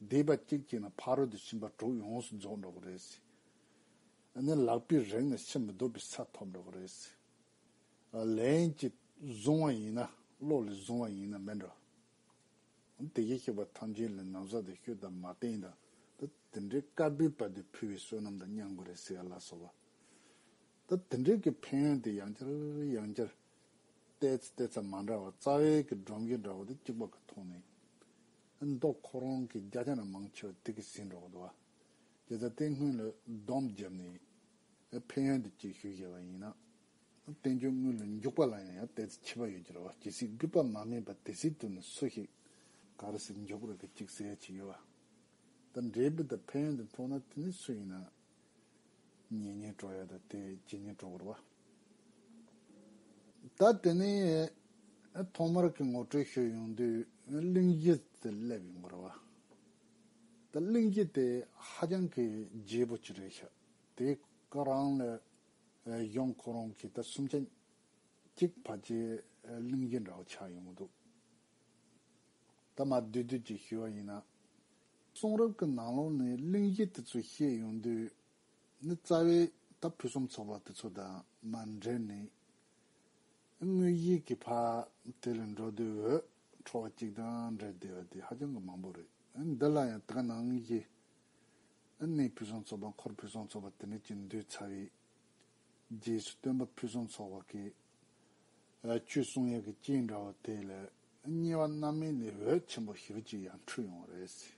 བཟླས་པ་གཅིག་བྱས་ན་ཕ་རོལ་ཏུ་ཕྱིན་པ་དྲུག་ཡོངས་སུ་རྫོགས་འགྲོ་གི་རེད། ཨ་ནི་ལག་པའི་རིང་ནས་ཕྱིར་མི་ལྡོག་པའི་ས་ཐོབ་འགྲོ་གི་རེད། ལན་གཅིག་བཟུང་བ་ཡིན་ན་བློ་ལ་བཟུང་བ་ཡིན་ན་མི་འགྲོ། དེ་བཞིན་གཤེགས་པ་ཐམས་ཅད་ལ་ན་བཟའ་དང་ཤུལ་དང་མ་བསྟན་དང་། ད་དེ་འདྲའི་དཀར་པོའི་བར་དུ་ཕུལ་བའི་བསོད་ནམས་དང་མཉམ་དགོས་རེད་ཟེར་ཡ་ལ་སོགས་པ། ད་དེ་འདྲའི་གི་ཕན་ཡོན་དེ་ཡང་བསྐྱར་ཡང་བསྐྱར་བལྟས་ཚེ་བལྟས་ཚད་མ་འདྲ་བ་རྩ་བའི་གི་སྒྲོམ་གཞི་འདྲ་བོ་དེ་གཅིག་པ་གི་ཐོག་ནས་མདོ་ཁོ་རང་གི་བརྒྱ་ཆ་ནས་མང་ཆེ་བ་དེ་གི་ཟིན་འགྲོ་གི་འདུག་བ། དེ་ལྟར་དེ་སྔོན་ལ་སྡོམ་བརྒྱབ་ནས། ཕན་ཡོན་དེ་གཅིག་ཞུས་བཞག་པ་ཡིན་ན། བསྟན་བཅོས་དངོས་ལ་འཇུག་པ་ལ་ཡང་ཡང་ཏོག་ཙམ་ཁྱད་པར་ཡོད་ཀྱི་རེད་བ། ཇི་སྲིད་རྒུད་པ་མ་སྨིན་པ་དེ་སྲིད་དུ་ནི་སུ་ཞིག་ག་རེ་ཟེར་འཇུག་རེད་གི་གཅིག་ཟེར་ཡ་ཅིག་ཡོད་བ། ད་འབྲས་བུ་དང་ཕན་ཡོན་དུ་མཐོང་ན་དེ་ནི་སུ་ཡིན་ན་ཉན་ཉན་སྤྲོ་ཡ་དང་དེ་བྱེད་ཉན་སྤྲོ་གི་རེད་བ། ད་དེ་ནས་ཐོག་མར་གྱི་ངོ་སྤྲོད་ཞུ་ཡོང་དུས་གླེང་གཞི་དེ་སླེབས་ཡོང་གི་རེད་བ། ད་གླེང་གཞི་དེ་ཧ་ཅང་གི་བརྗེ་པོ་ཅིག་རེད་ཤག་དེ་ག་རང་ལ་གཞུང་ཁོ་རང་གི་ད་སུམ་ཆ་གཅིག་ཕལ་ཆེར་གླེང་གཞི་འདྲ་བོ་ཆགས་ཡོང་གི་འདུག་ད་མར་བསྡུས་བསྡུས་ཅིག་ཞུ་བ་ཡིན་ན། གསུང་རབ་ཀྱི་ནང་ལོགས་ནས་གླེང་གཞི་དེ་ཚོ་བཤད་ཡོང་དུས་ནི་རྩ་བའི་ད་ཕུན་སུམ་ཚོགས་པ་དེ་ཚོ་དང་མ་འབྲེལ་ནས། དངོས་གཞི་གི་ཕར་དེ་ལ་འགྲོ་དུས་འོད་འཕྲོ་བ་གཅིག་དང་འབྲེལ་བསྡད་པ་དེ་ཧ་ཅང་གི་མང་པོ་རེད། འདི་ལ་ཡང་ད་ག་ནང་བཞིན་གནས་ཕུན་སུམ་ཚོགས་པ་འཁོར་ཕུན་སུམ་ཚོགས་པ་དེ་འདྲ་ཅིག་འདུས་ཚར་བའི་རྗེས་སུ་སྟོན་པ་ཕུན་སུམ་ཚོགས་པ་གི་ཆོས་གསུང་ཡག་གི་རྐྱེན་འདྲ་བོ་དེ་ལ་དམྱལ་བ་རྣམ་སྨིན་ལས་འོད་ཆེན་པོ་ཞེ་པོ་ཅིག་ཡར་འཕྲོས་ཡོང་བ་རེད།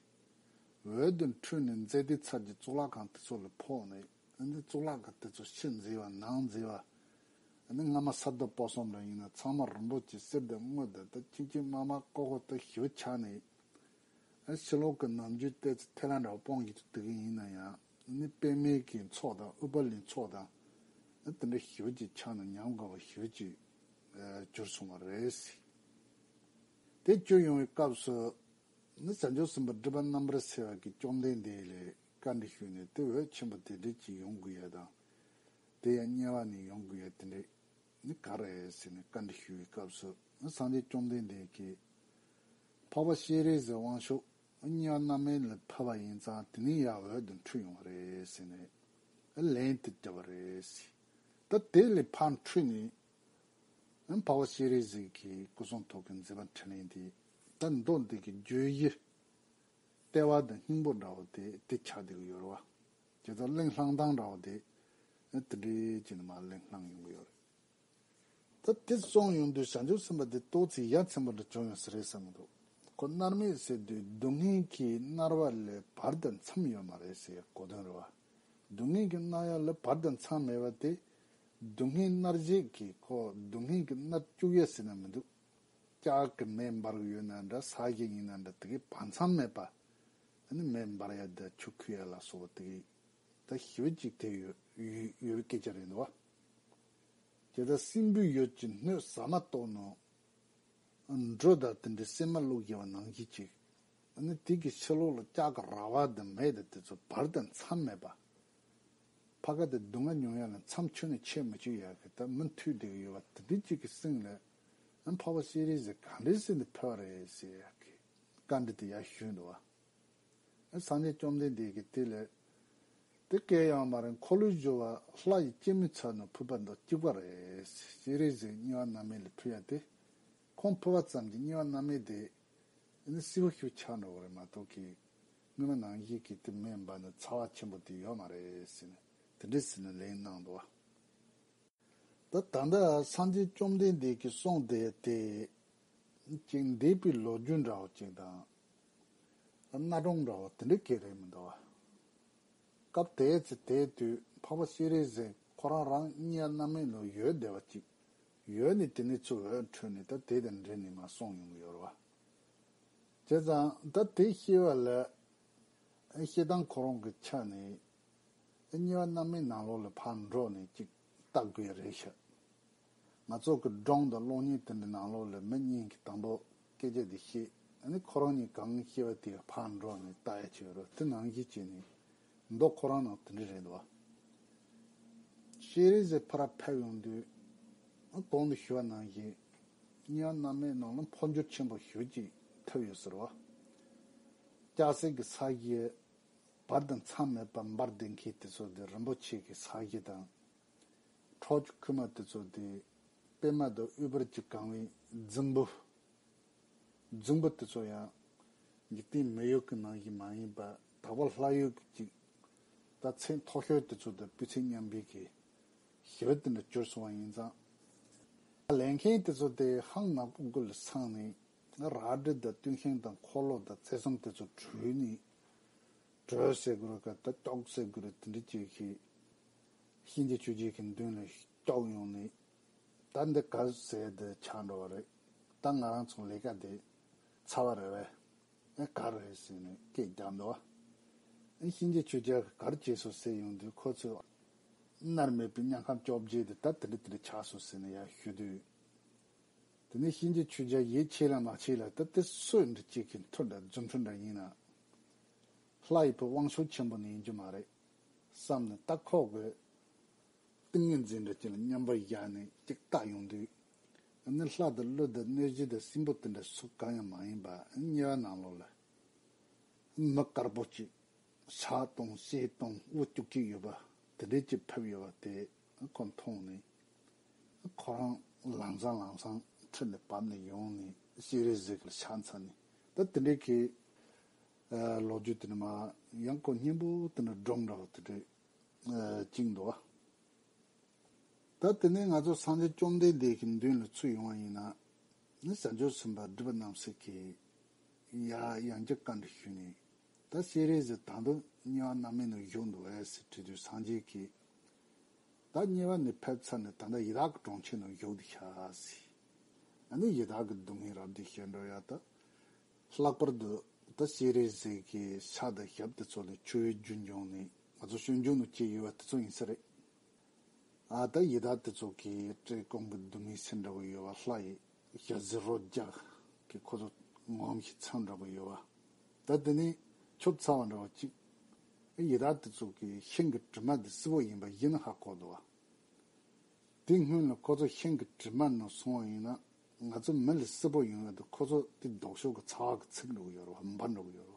འོད་དེ་འཕྲོས་ནས་མཛེས་སྡུག་ཚལ་གྱི་གཙུག་ལག་ཁང་དེ་ཚོ་ལ་ཕོག་ནས། ཨ་ནི་གཙུག་ལག་ཁང་དེ་ཚོ་ཕྱི་མཛེས་པ་ནང་མཛེས་པ། ཨ་ནི་སྔ་མ་ས་རྡོ་སྤོ་གསུམ་ལ་ཡིན་ན་ཚང་མ་རིན་པོ་ཆེ་གསེར་དང་དངུལ་དང་ད་ཅིག་ཅིག་དམར་དམར་ཀོ་ཀོ་ད་ཞེ་པོ་ཆགས་ནས། ཕྱི་ལོགས་ཀྱི་ནམ་རྒྱུན་ཏོག་ཙམ་ཐལ་ལ་འདྲ་བོ་སྤོང་གི་འདུག་གི་ཡིན་ན་ཡང་ནི་པདྨའི་གི་ཚོགས་དང་ཨུཏྤལ་ལའི་ཚོགས་དང་དེ་འདྲ་ཞེ་པོ་ཅིག་ཆགས་ནས་ཉམས་དགའ་བ་ཞེ་པོ་ཅིག་གྱུར་སོང་བ་རེད། དེ་གྱུར་ཡོང་བའི་སྐབས་སུ་ནི་བྱང་ཆུབ་སེམས་དཔའ་སྒྲིབ་པ་རྣམ་པར་སེལ་བ་གི་བཅོམ་ལྡན་འདས་ལས་བཀའ་འདྲི་ཞུས་ནས་དེ་འོད་ཆེན་པོ་དེ་འདྲ་ཅིག་ཡོང་དགོས་ཡ་དང་། དེ་ཡང་དམྱལ་བ་ནས་ཡོང་དགོས་ཡ་དེ་འདྲ་ནི་ག་རེ་ཟེར་ནས་བཀའ་འདྲི་ཞུ་བའི་སྐབས་སུ་སངས་རྒྱས་བཅོམ་ལྡན་འདས་ཀྱིས་འཕགས་པ་སྤྱན་རས་གཟིགས་དབང་ཕྱུག་དམྱལ་བ་མནར་མེད་ལས་ཕེབས་པ་ཡིན་ཙང་དེ་ནས་ཡར་འོད་དུ་འཕྲོས་ཡོང་བ་རེད་ཟེར་ནས་ལན་དེ་བརྒྱབ་པ་རེད། ད་དེ་ལས་ཕར་འཕྲོས་ནས་འཕགས་པ་སྤྱན་རས་གཟིགས་ཀྱི་སྐུ་གསུང་ཐུགས་ཀྱི་མཛད་པ་འཕྲིན་ལས་འདི་ད་མདོ་འདི་གི་བརྗོད་གཞི་ལྟེ་བ་དང་སྙིང་པོ་འདྲ་བོ་དེ་དེ་ཆགས་བསྡད་ཀྱི་ཡོད་རེད་བ། དེ་ལྟར་གླེང་བསླང་སྟངས་འདྲ་བོ་དེ་དེ་འདྲའི་ཅིག་ནས་མར་གླེང་བསླང་ཡོང་གི་ཡོད་རེད། ད་དེ་སོང་ཡོང་དུས་བྱང་ཆུབ་སེམས་དཔའ་དེ་ཏོག་ཙམ་ཡ་མཚན་པོ་འདྲ་བྱུང་ཡོང་ས་རེད་བསམ་གྱི་འདུག་ཁོ་མནར་མེད་ཟེར་དུས་སྡུག་བསྔལ་གྱིས་མནར་བ་ལས་བར་དང་མཚམས་ཡོད་མ་རེད་ཟེར་གོ་དོན་རེད་བ། སྡུག་བསྔལ་གྱིས་མནར་ཡ་ལ་བར་དང་མཚམས་མེད་པ་དེ། སྡུག་བསྔལ་མནར་བྱེད་ཀྱི་ཁོ་སྡུག་བསྔལ་གྱིས་མནར་བཅུག་ཡ་ཟེར་ན་མི་འདུག་ལྕགས་ཀྱི་མེ་འབར་གྱི་ཡོད་ན་འདྲ་ས་གཞི་ཡིན་ན་འདྲ་དེ་གའི་བར་མཚམས་མེད་པ། ཨ་ནི་མེ་འབར་ཡ་དང་ཆུ་ཁོལ་ཡ་ལ་སོགས་པ་དེ་གའི་ད་ཞེ་པོ་ཅིག་དེ་ཡོད་ཡོད་ཡོད་པའི་སྐད་ཆ་རེད་འདུག་བ། དེ་ལྟར་སྲིན་པོའི་ཡུལ་གྱི་སྣོད་ཟ་མ་ཏོག་ནང་། འབྲུ་དང་དེ་འདྲའི་སྲན་མ་བླུགས་བཞག་པ་ནང་བཞིན་ཅིག་ཨ་ནི་དེ་གི་ཕྱི་ལོགས་ལ་ལྕགས་ཀྱི་ར་བ་དང་མེ་དང་དེ་ཚོ་བར་དང་མཚམས་མེད་པ། ཕ་ག་དེ་སྡུག་བསྔལ་མྱོང་ཡ་ལ་མཚམས་ཁྱོན་ནས་ཆད་མི་བཅུག་ཡ་གི་ད་མུ་མཐུད་བསྡད་ཀྱི་ཡོད་པ་དེ་འདྲའི་ཅིག་གི་སྟེང་ལ་ཨ་འཕགས་པ་སྤྱན་རས་གཟིགས་ག་འདྲ་ཟེར་ནས་ཕེབས་པ་རེད་ཟེར་ཡ་གི་བཀའ་འདྲི་དེ་ཡར་ཞུས་འདུག་བ། སངས་རྒྱས་བཅོམ་ལྡན་འདས་ཀྱིས་དེ་ལས། དེ་སྐད་ཡང་མ་རེད། འཁོར་ལོས་སྒྱུར་བ་ལྷ་ཡི་སྐྱེད་མོས་ཚལ་ནང་ཕུལ་བ་དང་གཅིག་པ་རེད། སྤྱན་རས་གཟིགས་དམྱལ་བ་མནར་མེད་ལས་ཕུལ་ཡ་དེ། ཁོང་ཕུལ་བ་ཙམ་གྱིས་དམྱལ་བ་མནར་མེད་དེ། ནི་སེར་པོ་ཞིག་ཆགས་འགྲོ་གི་རེད་མ་གཏོགས་ཀྱི། སྔོན་མ་ནང་བཞིན་གྱི་དེ་མེ་འབར་ནས་ཚ་བ་ཆེན་པོ་དེ་ཡོད་མ་རེད་ཟེར་ནས་དེ་འདྲས་ཟེར་ནས་ལན་གནང་འདུག་བ། ད་ད་ལྟ་སངས་རྒྱས་བཅོམ་ལྡན་འདས་ཀྱིས་གསུངས་བསྡད་དེ། ཅིག་འདས་པའི་ལོ་རྒྱུས་འདྲ་བོ་ཅིག་དང་། གནའ་སྒྲུང་འདྲ་བོ་དེ་འདྲ་གང་ཡང་རེད་མི་འདུག་བ། སྐབས་དེའི་ཚེ་དེའི་དུས་འཕགས་པ་སྤྱན་རས་གཟིགས་ཁོ་རང་རང་དམྱལ་བ་མནར་མེད་ལ་ཡོད་བསྡད་པ་ཅིག་ཡོད་ནས་དེ་ནས་ཚུར་འོད་འཕྲོས་ནས་ད་དེ་དང་འབྲེལ་ནས་མར་གསུངས་ཡོང་གི་ཡོད་རེད་བ། བྱས་ཙང་ད་དེ་ཤེས་པ་ལ། ཨ་ཤེས་སྟངས་ཁོ་རང་གི་ཆ་ནས། ཨ་དམྱལ་བ་མནར་མེད་ནང་ལོགས་ལ་ཕར་འགྲོ་ནས་ཅིག་ལྟ་དགོས་རེད་ཤག་ང་ཚོ་གི་སྒྲུང་དང་གློག་བརྙན་དེ་འདྲའི་ནང་ལོགས་ལ་མི་གཉིས་ཀྱིས་དང་པོ་སྐད་ཆ་དེ་བཤད། ཨ་ནི་ཁོ་རང་གཉིས་གང་ཤེས་པ་དེ་ཕར་འགྲོ་ནས་ལྟ་ཡ་བྱས་རོགས་དེ་ནང་བཞིན་བྱས་ནས་མདོ་ཁོ་རང་ནང་དེ་འདྲ་རེད་འདུག་བ། སྤྱན་རས་གཟིགས་ཕར་ཕེབས་ཡོང་དུས། ཨ་གོང་དུ་ཞུས་པ་ནང་བཞིན། དམྱལ་བ་མནར་མེད་ནང་ལ་འཕོ་འགྱུར་ཆེན་པོ་ཞེ་པོ་ཅིག་ཐེབས་ཡོད་ཟེར་བ། ལྕགས་སྲེག་གི་ས་གཞི། བར་དང་མཚམས་མེད་པར་འབར་བསྡད་མཁན་དེ་ཚོ་དེ་རིན་པོ་ཆེ་གི་ས་གཞི་དང་། ཁྲག་གི་ཁུག་མ་དེ་ཚོ་དེ། པདྨ་དང་ཨུཏྤལ་གྱིས་གང་བའི་རྫིང་བུ། རྫིང་བུ་དེ་ཚོ་ཡང་། འཇིག་རྟེན་མི་ཡུལ་གྱི་ནང་བཞིན་མ་ཡིན་པ་དག་པ་ལྷ་ཡུལ་གྱི་ཅིག་ད་ཚད་མཐོ་ཤོས་དེ་ཚོ་དང་སྤུས་ཚད་མཉམ་པའི་གི་ཞི་བ་དེ་འདྲ་གྱུར་སོང་བ་ཡིན་ཙང་། ལས་མཁན་དེ་ཚོ་དེ་ཧང་ནག་པོ་དགུ་ལ་སངས་ནས་རལ་གྲི་དང་རྟེན་ཤིང་དང་འཁོར་ལོ་དང་རྩེ་གསུམ་དེ་ཚོ་བྲོས་ནས། བྲོས་ཟེར་དགོས་རེད་ག་ད་ཀྱོག་ཟེར་དགོས་རེད་དེ་འདྲ་ཅིག་གིས། གཤིན་རྗེ་ཆོས་རྒྱལ་གྱི་མདུན་ལ་ཀྱོག་ཡོང་ནས། ད་འདི་ག་ཟེར་དེ་ཆགས་འགྲོ་བ་རེད། ད་ང་རང་ཚོ་ལས་ཀ་དེ་ཚར་བ་རེད་བས། ཨེ་ག་རེད་ཟེར་ནས་སྐད་རྒྱག་འདུག་བ། ཨེ་གཤིན་རྗེ་ཆོས་རྒྱལ་གྱིས་ག་རེ་བྱས་སོང་ཟེར་ཡོང་དུས་ཁོ་ཚོས། མནར་མེད་པའི་དམྱལ་ཁམས་བཅོ་བརྒྱད་དེ་ད་དེ་འདྲ་དེ་འདྲ་ཆགས་སོང་ཟེར་ནས་ཡར་ཞུ་དུས། དེ་ནས་གཤིན་རྗེ་ཆོས་རྒྱལ་ཡིད་ཆེས་ལ་མ་ཆེས་ལ་ད་དེ་སུ་འདྲ་གཅིག་གི་མཐུ་འདྲ་རྫུ་འཕྲུལ་འདྲ་ཡིན་ན། ལྷ་ཡི་བུ་དབང་ཕྱུག་ཆེན་པོ་ནི་ཡིན་རྒྱུ་མ་རེད་བསམ་ནས་ད་ཁོག་གི་ཏིང་ངེ་འཛིན་འདྲ་གཅིག་ལ་མཉམ་པར་བཞག་ནས་གཅིག་བལྟ་ཡོང་དུས། ཨ་ནི་ལྷ་དང་ཀླུ་དང་གནོད་སྦྱིན་དང་སྲིན་པོ་དེ་འདྲ་སུ་གང་ཡང་མ་ཡིན་པ་དམྱལ་བ་ནང་ལོགས་ལ། མི་དཀར་པོ་གཅིག་ཕྱག་སྟོང་གསེར་སྟོང་དབུ་སྐྱུག་གཅིག་ཡོད་པ་དེ་འདྲའི་གཅིག་ཕེབས་ཡོད་པ་དེ་ཁོ་མཐོང་ནས། ཁོ་རང་ལམ་སང་ལམ་སང་ཁྲིད་ནས་བབས་ནས་ཡོང་ནས་སྤྱན་རས་གཟིགས་ལ་ཕྱག་འཚལ་ནས་ད་དེ་འདྲའི་གི་ལོ་རྒྱུས་དེ་ནི་མ་ཡང་ཁོ་སྙན་པོ་དེ་ནི་སྒྲུང་འདྲ་བོ་དེ་འདྲའི་བཅིངས་འདུག་བ། ད་དེ་ནས་ང་ཚོ་སངས་རྒྱས་བཅོམ་ལྡན་འདས་ཀྱི་མདུན་ལ་ཚུར་ཡོང་བ་ཡིན་ན། ནི་བྱང་ཆུབ་སེམས་དཔའ་སྒྲིབ་པ་རྣམ་སེལ་གྱིས་ཡ་ཡང་བསྐྱར་བཀའ་འདྲི་ཞུས་ནས། ད་སྤྱན་རས་གཟིགས་ད་དུང་དམྱལ་བ་མནར་མེད་ནང་བཞུགས་འདུག་གས་ཟེར་དྲིས་དུས་སངས་རྒྱས་ཀྱིས། ད་དམྱལ་བ་ནས་ཕེབས་ཚར་ནས་ད་ལྟ་ཡི་དྭགས་ཀྱི་གྲོང་ཁྱེར་ནང་བཞུགས་བསྡད་ཤག་ཟེར། ཨ་ནི་ཡི་དྭགས་ཀྱི་སྡུག་བསྔལ་རབ་བསྡུས་བཤད་འགྲོ་ཡ་ད། ལྷག་པར་དུ་ ད་སྤྱན་རས་གཟིགས་ཀྱི་ཕྱག་དང་ཞབས་དེ་ཚོ་ལས་ཆུ་བོའི་རྒྱུན་བྱུང་ནས་ང་ཚོ་ཞོད་འཇགས་ནང་སྐྱེས་ཡོད་པ་དེ་ཚོ་ཡིན་ས་རེད། ཨ་ད་ཡི་དྭགས་དེ་ཚོ་གི་བཀྲེས་སྐོམ་གྱི་སྡུག་བསྔལ་སེལ་འདྲ་བོ་ཡོད་པ། ལྷ་ཡི་ཞལ་གཟིགས་རོ་བརྒྱ་གི་ཁོ་ཚོ་ངོམ་ཞིག་མཚམས་འདྲ་བོ་ཡོད་པ། ད་དེ་ནས་ཆུ་ཚ་བ་འདྲ་བོ་གཅིག་ཡི་དྭགས་དེ་ཚོ་གི་ཤིང་གི་གྲིབ་མ་དེ་བསིལ་པོ་ཡིན་པ་གཞི་ནས་ཧ་གོ་འདུག་བ། དེ་སྔོན་ལ་ཁོ་ཚོ་ཤིང་གི་གྲིབ་མ་ནང་སོང་བ་ཡིན་ན་ང་ཚོ་མི་ལ་བསིལ་པོ་ཡོང་ཡ་དེ་ཁོ་ཚོ་དེ་ལྡོག་ཕྱོགས་ཀྱི་ཚ་བ་གི་ཚིག་འགྲོ་གི་ཡོད་རེད་བ། འབར་འགྲོ་གི་ཡོད་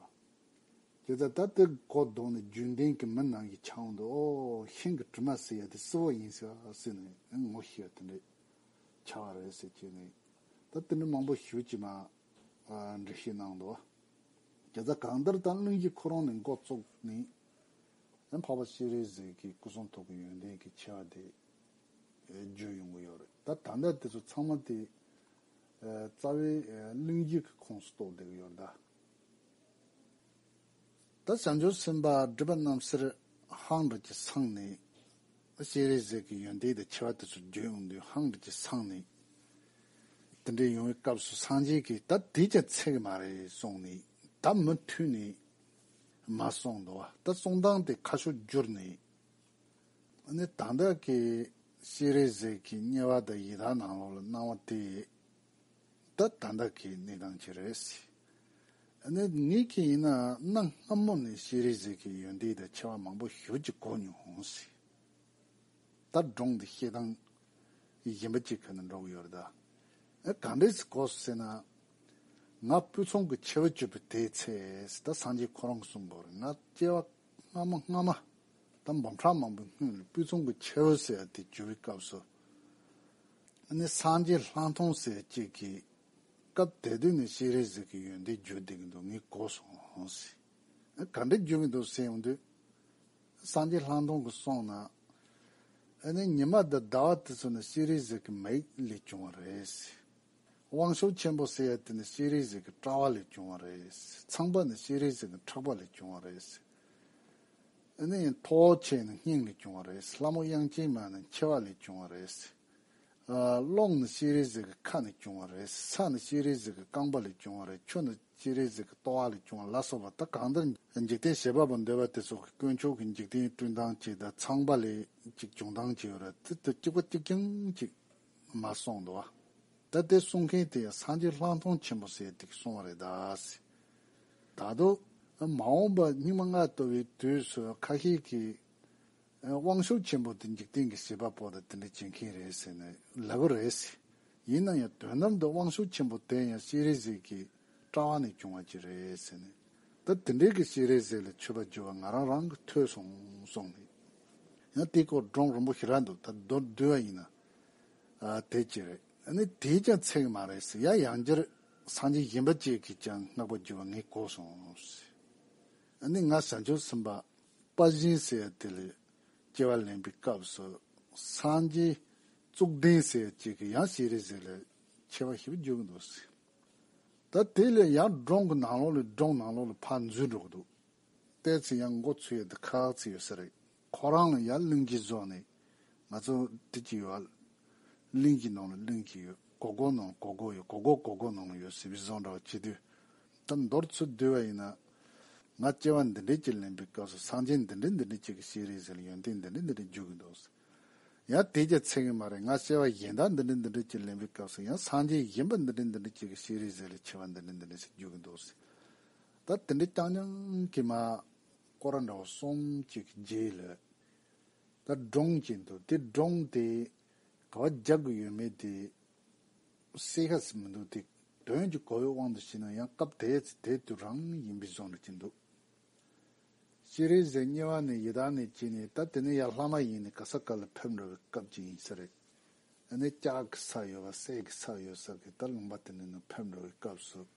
རེད་བ། དེ་ལྟར་ད་དེ་གོ་ལྡོག་ནས་རྒྱུན་ལྡན་གྱི་མི་ནང་གི་ཆ་འོང་དུ་ཨོ་ཤིང་གི་གྲིབ་མ་ཟེར་ཡ་དེ་བསིལ་པོ་ཡིན་ཟེར་བ་ཟེར་ནས་ངོ་ཤེས་ཡ་དེ་འདྲའི་ཆ་བ་རེད་ཟེར་བྱས་ནས་ད་དེ་འདྲ་མང་པོ་ཞུ་ཅི་མ་འགྲེལ་བཤད་གནང་འདུག་བ། དེ་ལྟར་གང་ལྟར་ད་གླིང་རྗེ་ཁོ་རང་ནས་འགོ་བཙུགས་ནས་ཡང་འཕགས་པ་སྤྱན་རས་གཟིགས་ཀྱི་སྐུ་གསུང་ཐུགས་ཀྱི་ཡོན་ཏན་གྱི་ཆེ་བ་དེ་བརྗོད་ཡོང་གི་ཡོད་རེད། ད་ད་ལྟ་དེ་ཚོ་ཚང་མ་དེ་རྩ་བའི་གླིང་རྗེ་གི་ཁོངས་སུ་གཏོགས་བསྡད་ཀྱི་ཡོད་རེད་ད། ད་བྱང་ཆུབ་སེམས་དཔའ་སྒྲིབ་པ་རྣམ་སེལ་ཧང་འདྲ་གྱི་སང་ནས་སྤྱན་རས་གཟིགས་ཀྱི་ཡོན་ཏན་དང་ཆེ་བ་དེ་ཚོ་བརྗོད་ཡོང་དུས་ཧང་འདྲ་གྱི་སང་ནས་དེ་འདྲའི་ཡོང་བའི་སྐབས་སུ་སངས་རྒྱས་ཀྱིས་ད་དེས་ཀྱང་ཚད་ཀྱི་མ་རེད་གསུངས་ནས་ད་མུ་མཐུད་ནས་མ་གསུངས་འདུག་བ། ད་གསུང་སྟངས་དེ་ཁ་ཕྱོགས་བསྒྱུར་ནས། ཨ་ནི་ད་ལྟ་གི་སྤྱན་རས་གཟིགས་ཀྱི་དམྱལ་བ་དང་ཡི་དྭགས་ནང་ལོགས་ལ་སྣང་བ་དེ་ད་ད་ལྟ་གི་གནས་སྟངས་ཅིག་རེད། ཨ་ནི་ངེད་ཀྱིས་ཡིན་ན་གནའ་སྔ་མོ་ནས་སྤྱན་རས་གཟིགས་ཀྱི་ཡོན་ཏན་དང་ཆེ་བ་མང་པོ་ཞེ་ཅིག་གོ་མྱོང་ཟེར། ད་སྒྲུང་འདི་བཤད་སྟངས་གཞན་པ་ཅིག་ག་ནས་འགྲོ་གི་ཡོད་རེད་ད། ཨ་ག་འདྲས་སེ་གོ་སོང་ཟེར་ན། ང་སྤོས་ཚང་གི་ཆེ་བ་གྱུར་པའི་དེའི་ཚེ་ཟེར་ད་སངས་རྒྱས་ཁོ་རང་གིས་གསུང་གི་ཡོད་རེད། ང་སྐྱེ་བ་སྔ་མ་སྔ་མ་ད་འབུམ་ཕྲག་མང་པོའི་སྔོན་ལ་སྤོས་ཚང་གི་ཆེ་བ་ཟེར་ཡ་དེ་གྱུར་བའི་སྐབས་སུ། ཨ་ནི་སངས་རྒྱས་ལྷ་མཐོང་ཟེར་ཡ་གཅིག་གིས་སྐབས་དེ་དུས་ནས་སྤྱན་རས་གཟིགས་ཀྱི་ཡོན་ཏན་བརྗོད་བསྡད་ཀྱི་འདུག་ངས་གོ་སོང་ཟེར། ཨ་ག་འདྲ་བརྗོད་ཀྱི་འདུག་ཟེར་ཡོང་དུས། སངས་རྒྱས་ལྷ་མཐོང་གིས་གསུངས་ན། ཨ་ནི་ཉི་མ་དང་ཟླ་བ་དེ་ཚོ་ནི་སྤྱན་རས་གཟིགས་ཀྱི་མིག་ལས་བྱུང་བ་རེད། དབང་ཕྱུག་ཆེན་པོ་ཟེར་ཡ་དེ་ནི་སྤྱན་རས་གཟིགས་ཀྱི་དཔྲལ་བ་ལས་བྱུང་བ་རེད། ཚངས་པ་ནི་སྤྱན་རས་གཟིགས་ཀྱི་ཕྲག་པ་ལས་བྱུང་བ་རེད། ཨ་ནི་མཐོ་བོ་ཆེ་ནི་སྙིང་ལས་བྱུང་བ་རེད། ལྷ་མོ་དབྱངས་ཅན་མ་ནི་མཆེ་བ་ལས་བྱུང་བ་རེད། ཨ་རླུང་ནི་སྤྱན་རས་གཟིགས་ཀྱི་ཁ་ནས་བྱུང་བ་རེད། ས་ནི་སྤྱན་རས་གཟིགས་ཀྱི་རྐང་པ་ལས་བྱུང་བ་རེད། ཆུ་ནི་སྤྱན་རས་གཟིགས་ཀྱི་ལྟོ་བ་ལས་བྱུང་བ་ལ་སོགས་པ། ད་གང་ལྟར་འཇིག་རྟེན་བྱེད་པ་པོ་འདོད་པ་དེ་ཚོ་གི་དཀོན་མཆོག་གི་འཇིག་རྟེན་སྐྲུན་སྟངས་ཅིག་དང་ཚངས་པ་ལས་ཅིག་བྱུང་སྟངས་ཅིག་ཡོད་རེད། དེ་དེ་གཅིག་པ་གཅིག་རྐྱང་ཅིག་མ་གསུངས་འདུག་བ། ད་དེ་གསུང་མཁན་དེ་ཡང་སངས་རྒྱས་ལྷ་མཐོང་ཆེན་པོ་ཟེར་དེ་གིས་གསུངས་པ་རེད་ད་ཟེར། ད་དུང་མ་འོངས་པ་སྙིགས་མ་ལྔ་བཏུལ་བའི་དུས་སུ་ཁ་ཤས་ཀྱིས། དབང་ཕྱུག་ཆེན་པོ་དེ་འཇིག་རྟེན་གྱི་བྱེད་པ་པོ་དང་དེ་འདྲ་བྱེད་མཁན་རེད་ཟེར་ནས་ལབ་ཀྱི་རེད་ཟེར། ཡིན་ན་ཡང་དོན་དམ་དུ་དབང་ཕྱུག་ཆེན་པོ་དེ་ཡང་སྤྱན་རས་གཟིགས་ཀྱི་དཔྲལ་བ་ནས་བྱུང་བ་ཅིག་རེད་ཟེར་ནས། ད་དེ་འདྲའི་གི་སྤྱན་རས་གཟིགས་ལ་མཆོད་པ་བརྗོད་པ་ང་རང་རང་གིས་ཐོས་སོང་གསུངས་ནས། ཡང་དེའི་སྐོར་སྒྲུང་རིང་པོ་ཞེ་དྲག་འདུག་ད་མདོར་བསྡུས་པ་ཡིན་ན། ཨ་དེ་ཅིག་རེད། ཨ་ནི་དེས་ཀྱང་ཚད་ཀྱི་མ་རེད་ཟེར། ཡང་ཡང་བསྐྱར་སངས་རྒྱས་གཞན་པ་ཅིག་གིས་ཀྱང་བསྔགས་པ་བརྗོད་པ་ངས་གོ་སོང་ཟེར། ཨ་ནི་ང་བྱང་ཆུབ་སེམས་དཔའ་དཔའ་གཞན་ཟེར་ཡ་དེ་ལས་སྐྱེ་བ་ལེན་པའི་སྐབས་སུ་སངས་རྒྱས་གཙུག་ལྡན་ཟེར་ཡ་གཅིག་གིས་ཡང་སྤྱན་རས་གཟིགས་ལ་མཆེ་བ་ཞེ་པོ་བརྗོད་ཀྱི་འདུག་ཟེར། ད་དེ་ལས་ཡང་སྒྲུང་གི་ནང་ལོགས་ལ་སྒྲུང་ནང་ལོགས་ལ་ཕར་འཛུལ་འགྲོ་གི་འདུག་བལྟས་ཚེ་ཡང་མགོ་ཚོས་ཡ་དེ་ཁག་ཅིག་ཡོད་ས་རེད། ཁོ་རང་ལ་ཡང་གླིང་རྗེ་བཟོས་ནས་ང་ཚོ་འདི་ཅིག་ཡོད། གླིང་གི་ནང་ལ་གླིང་གཅིག་ཡོད། གོ་གོ་ནང་གོ་གོ་ཡོད། གོ་གོ་གོ་གོ་ནང་ལ་ཡོད་ཟེར་བའི་བཟོ་འདྲ་བ་བྱེད་དུས། ད་མདོར་ཚུར་བསྡུས་པ་ཡིན་ན། ང་སྐྱེ་བ་འདི་འདྲའི་ཅིག་ལེན་པའི་སྐབས་སུ་སངས་རྒྱས་འདི་འདྲའི་འདི་འདྲའི་ཅིག་གི་སྤྱན་རས་གཟིགས་ལ་ཡོན་ཏན་འདི་འདྲའི་འདི་འདྲའི་འཇུག་གི་འདུག་ཟེར། ཡང་དེས་ཀྱང་ཚད་ཀྱི་མ་རེད། ང་སྐྱེ་བ་གཞན་དག་འདི་འདྲའི་འདི་འདྲའི་ཅིག་ལེན་པའི་སྐབས་སུ་ཡང་སངས་རྒྱས་གཞན་པ་འདི་འདྲའི་འདི་འདྲའི་ཅིག་གི་སྤྱན་རས་གཟིགས་ལ་མཆེ་བ་འདི་འདྲའི་འདི་འདྲའི་ཞིག་འཇུག་གི་འདུག་ཟེར། ད་དེ་འདྲའི་རྐྱང་རྐྱང་གི་མ་སྐོར་ར་འདྲ་བ་གསུམ་ཅིག་གི་རྗེས་ལ་ད་སྒྲུང་ཅིག་འདུག་དེ་སྒྲུང་དེ་ག་བ་རྒྱག་གི་ཡོད་མེད་དེ་གསལ་ཁ་ཟིག་མི་འདུག་དེ་དོན་གྱི་གོ་བའི་དབང་དུ་བྱས་ན་ཡང་སྐབས་དེ་ཚེ་དེ་དུས་རང་ཡིན་པའི་བཟོ་འདྲ་ཅིག་འདུག་སྤྱན་རས་གཟིགས་དམྱལ་བ་ནས་ཡི་དྭགས་ནས་སྐྱེས་ནས་ད་དེ་ནས་ཡར་ལྷ་མ་ཡིན་ནས་ག་ས་ག་ལ་ཕེབས་འགྲོ་བའི་སྐབས་ཅིག་ཡིན་ས་རེད། ཨ་ནི་ལྕགས་ཀྱི་ས་ཡོད་པ་གསེར་གྱི་ས་ཡོད་ས་གི་ད་ལུང་པ་དེ་ནས་ནང་ཕེབས་འགྲོ་བའི་སྐབས་སུ་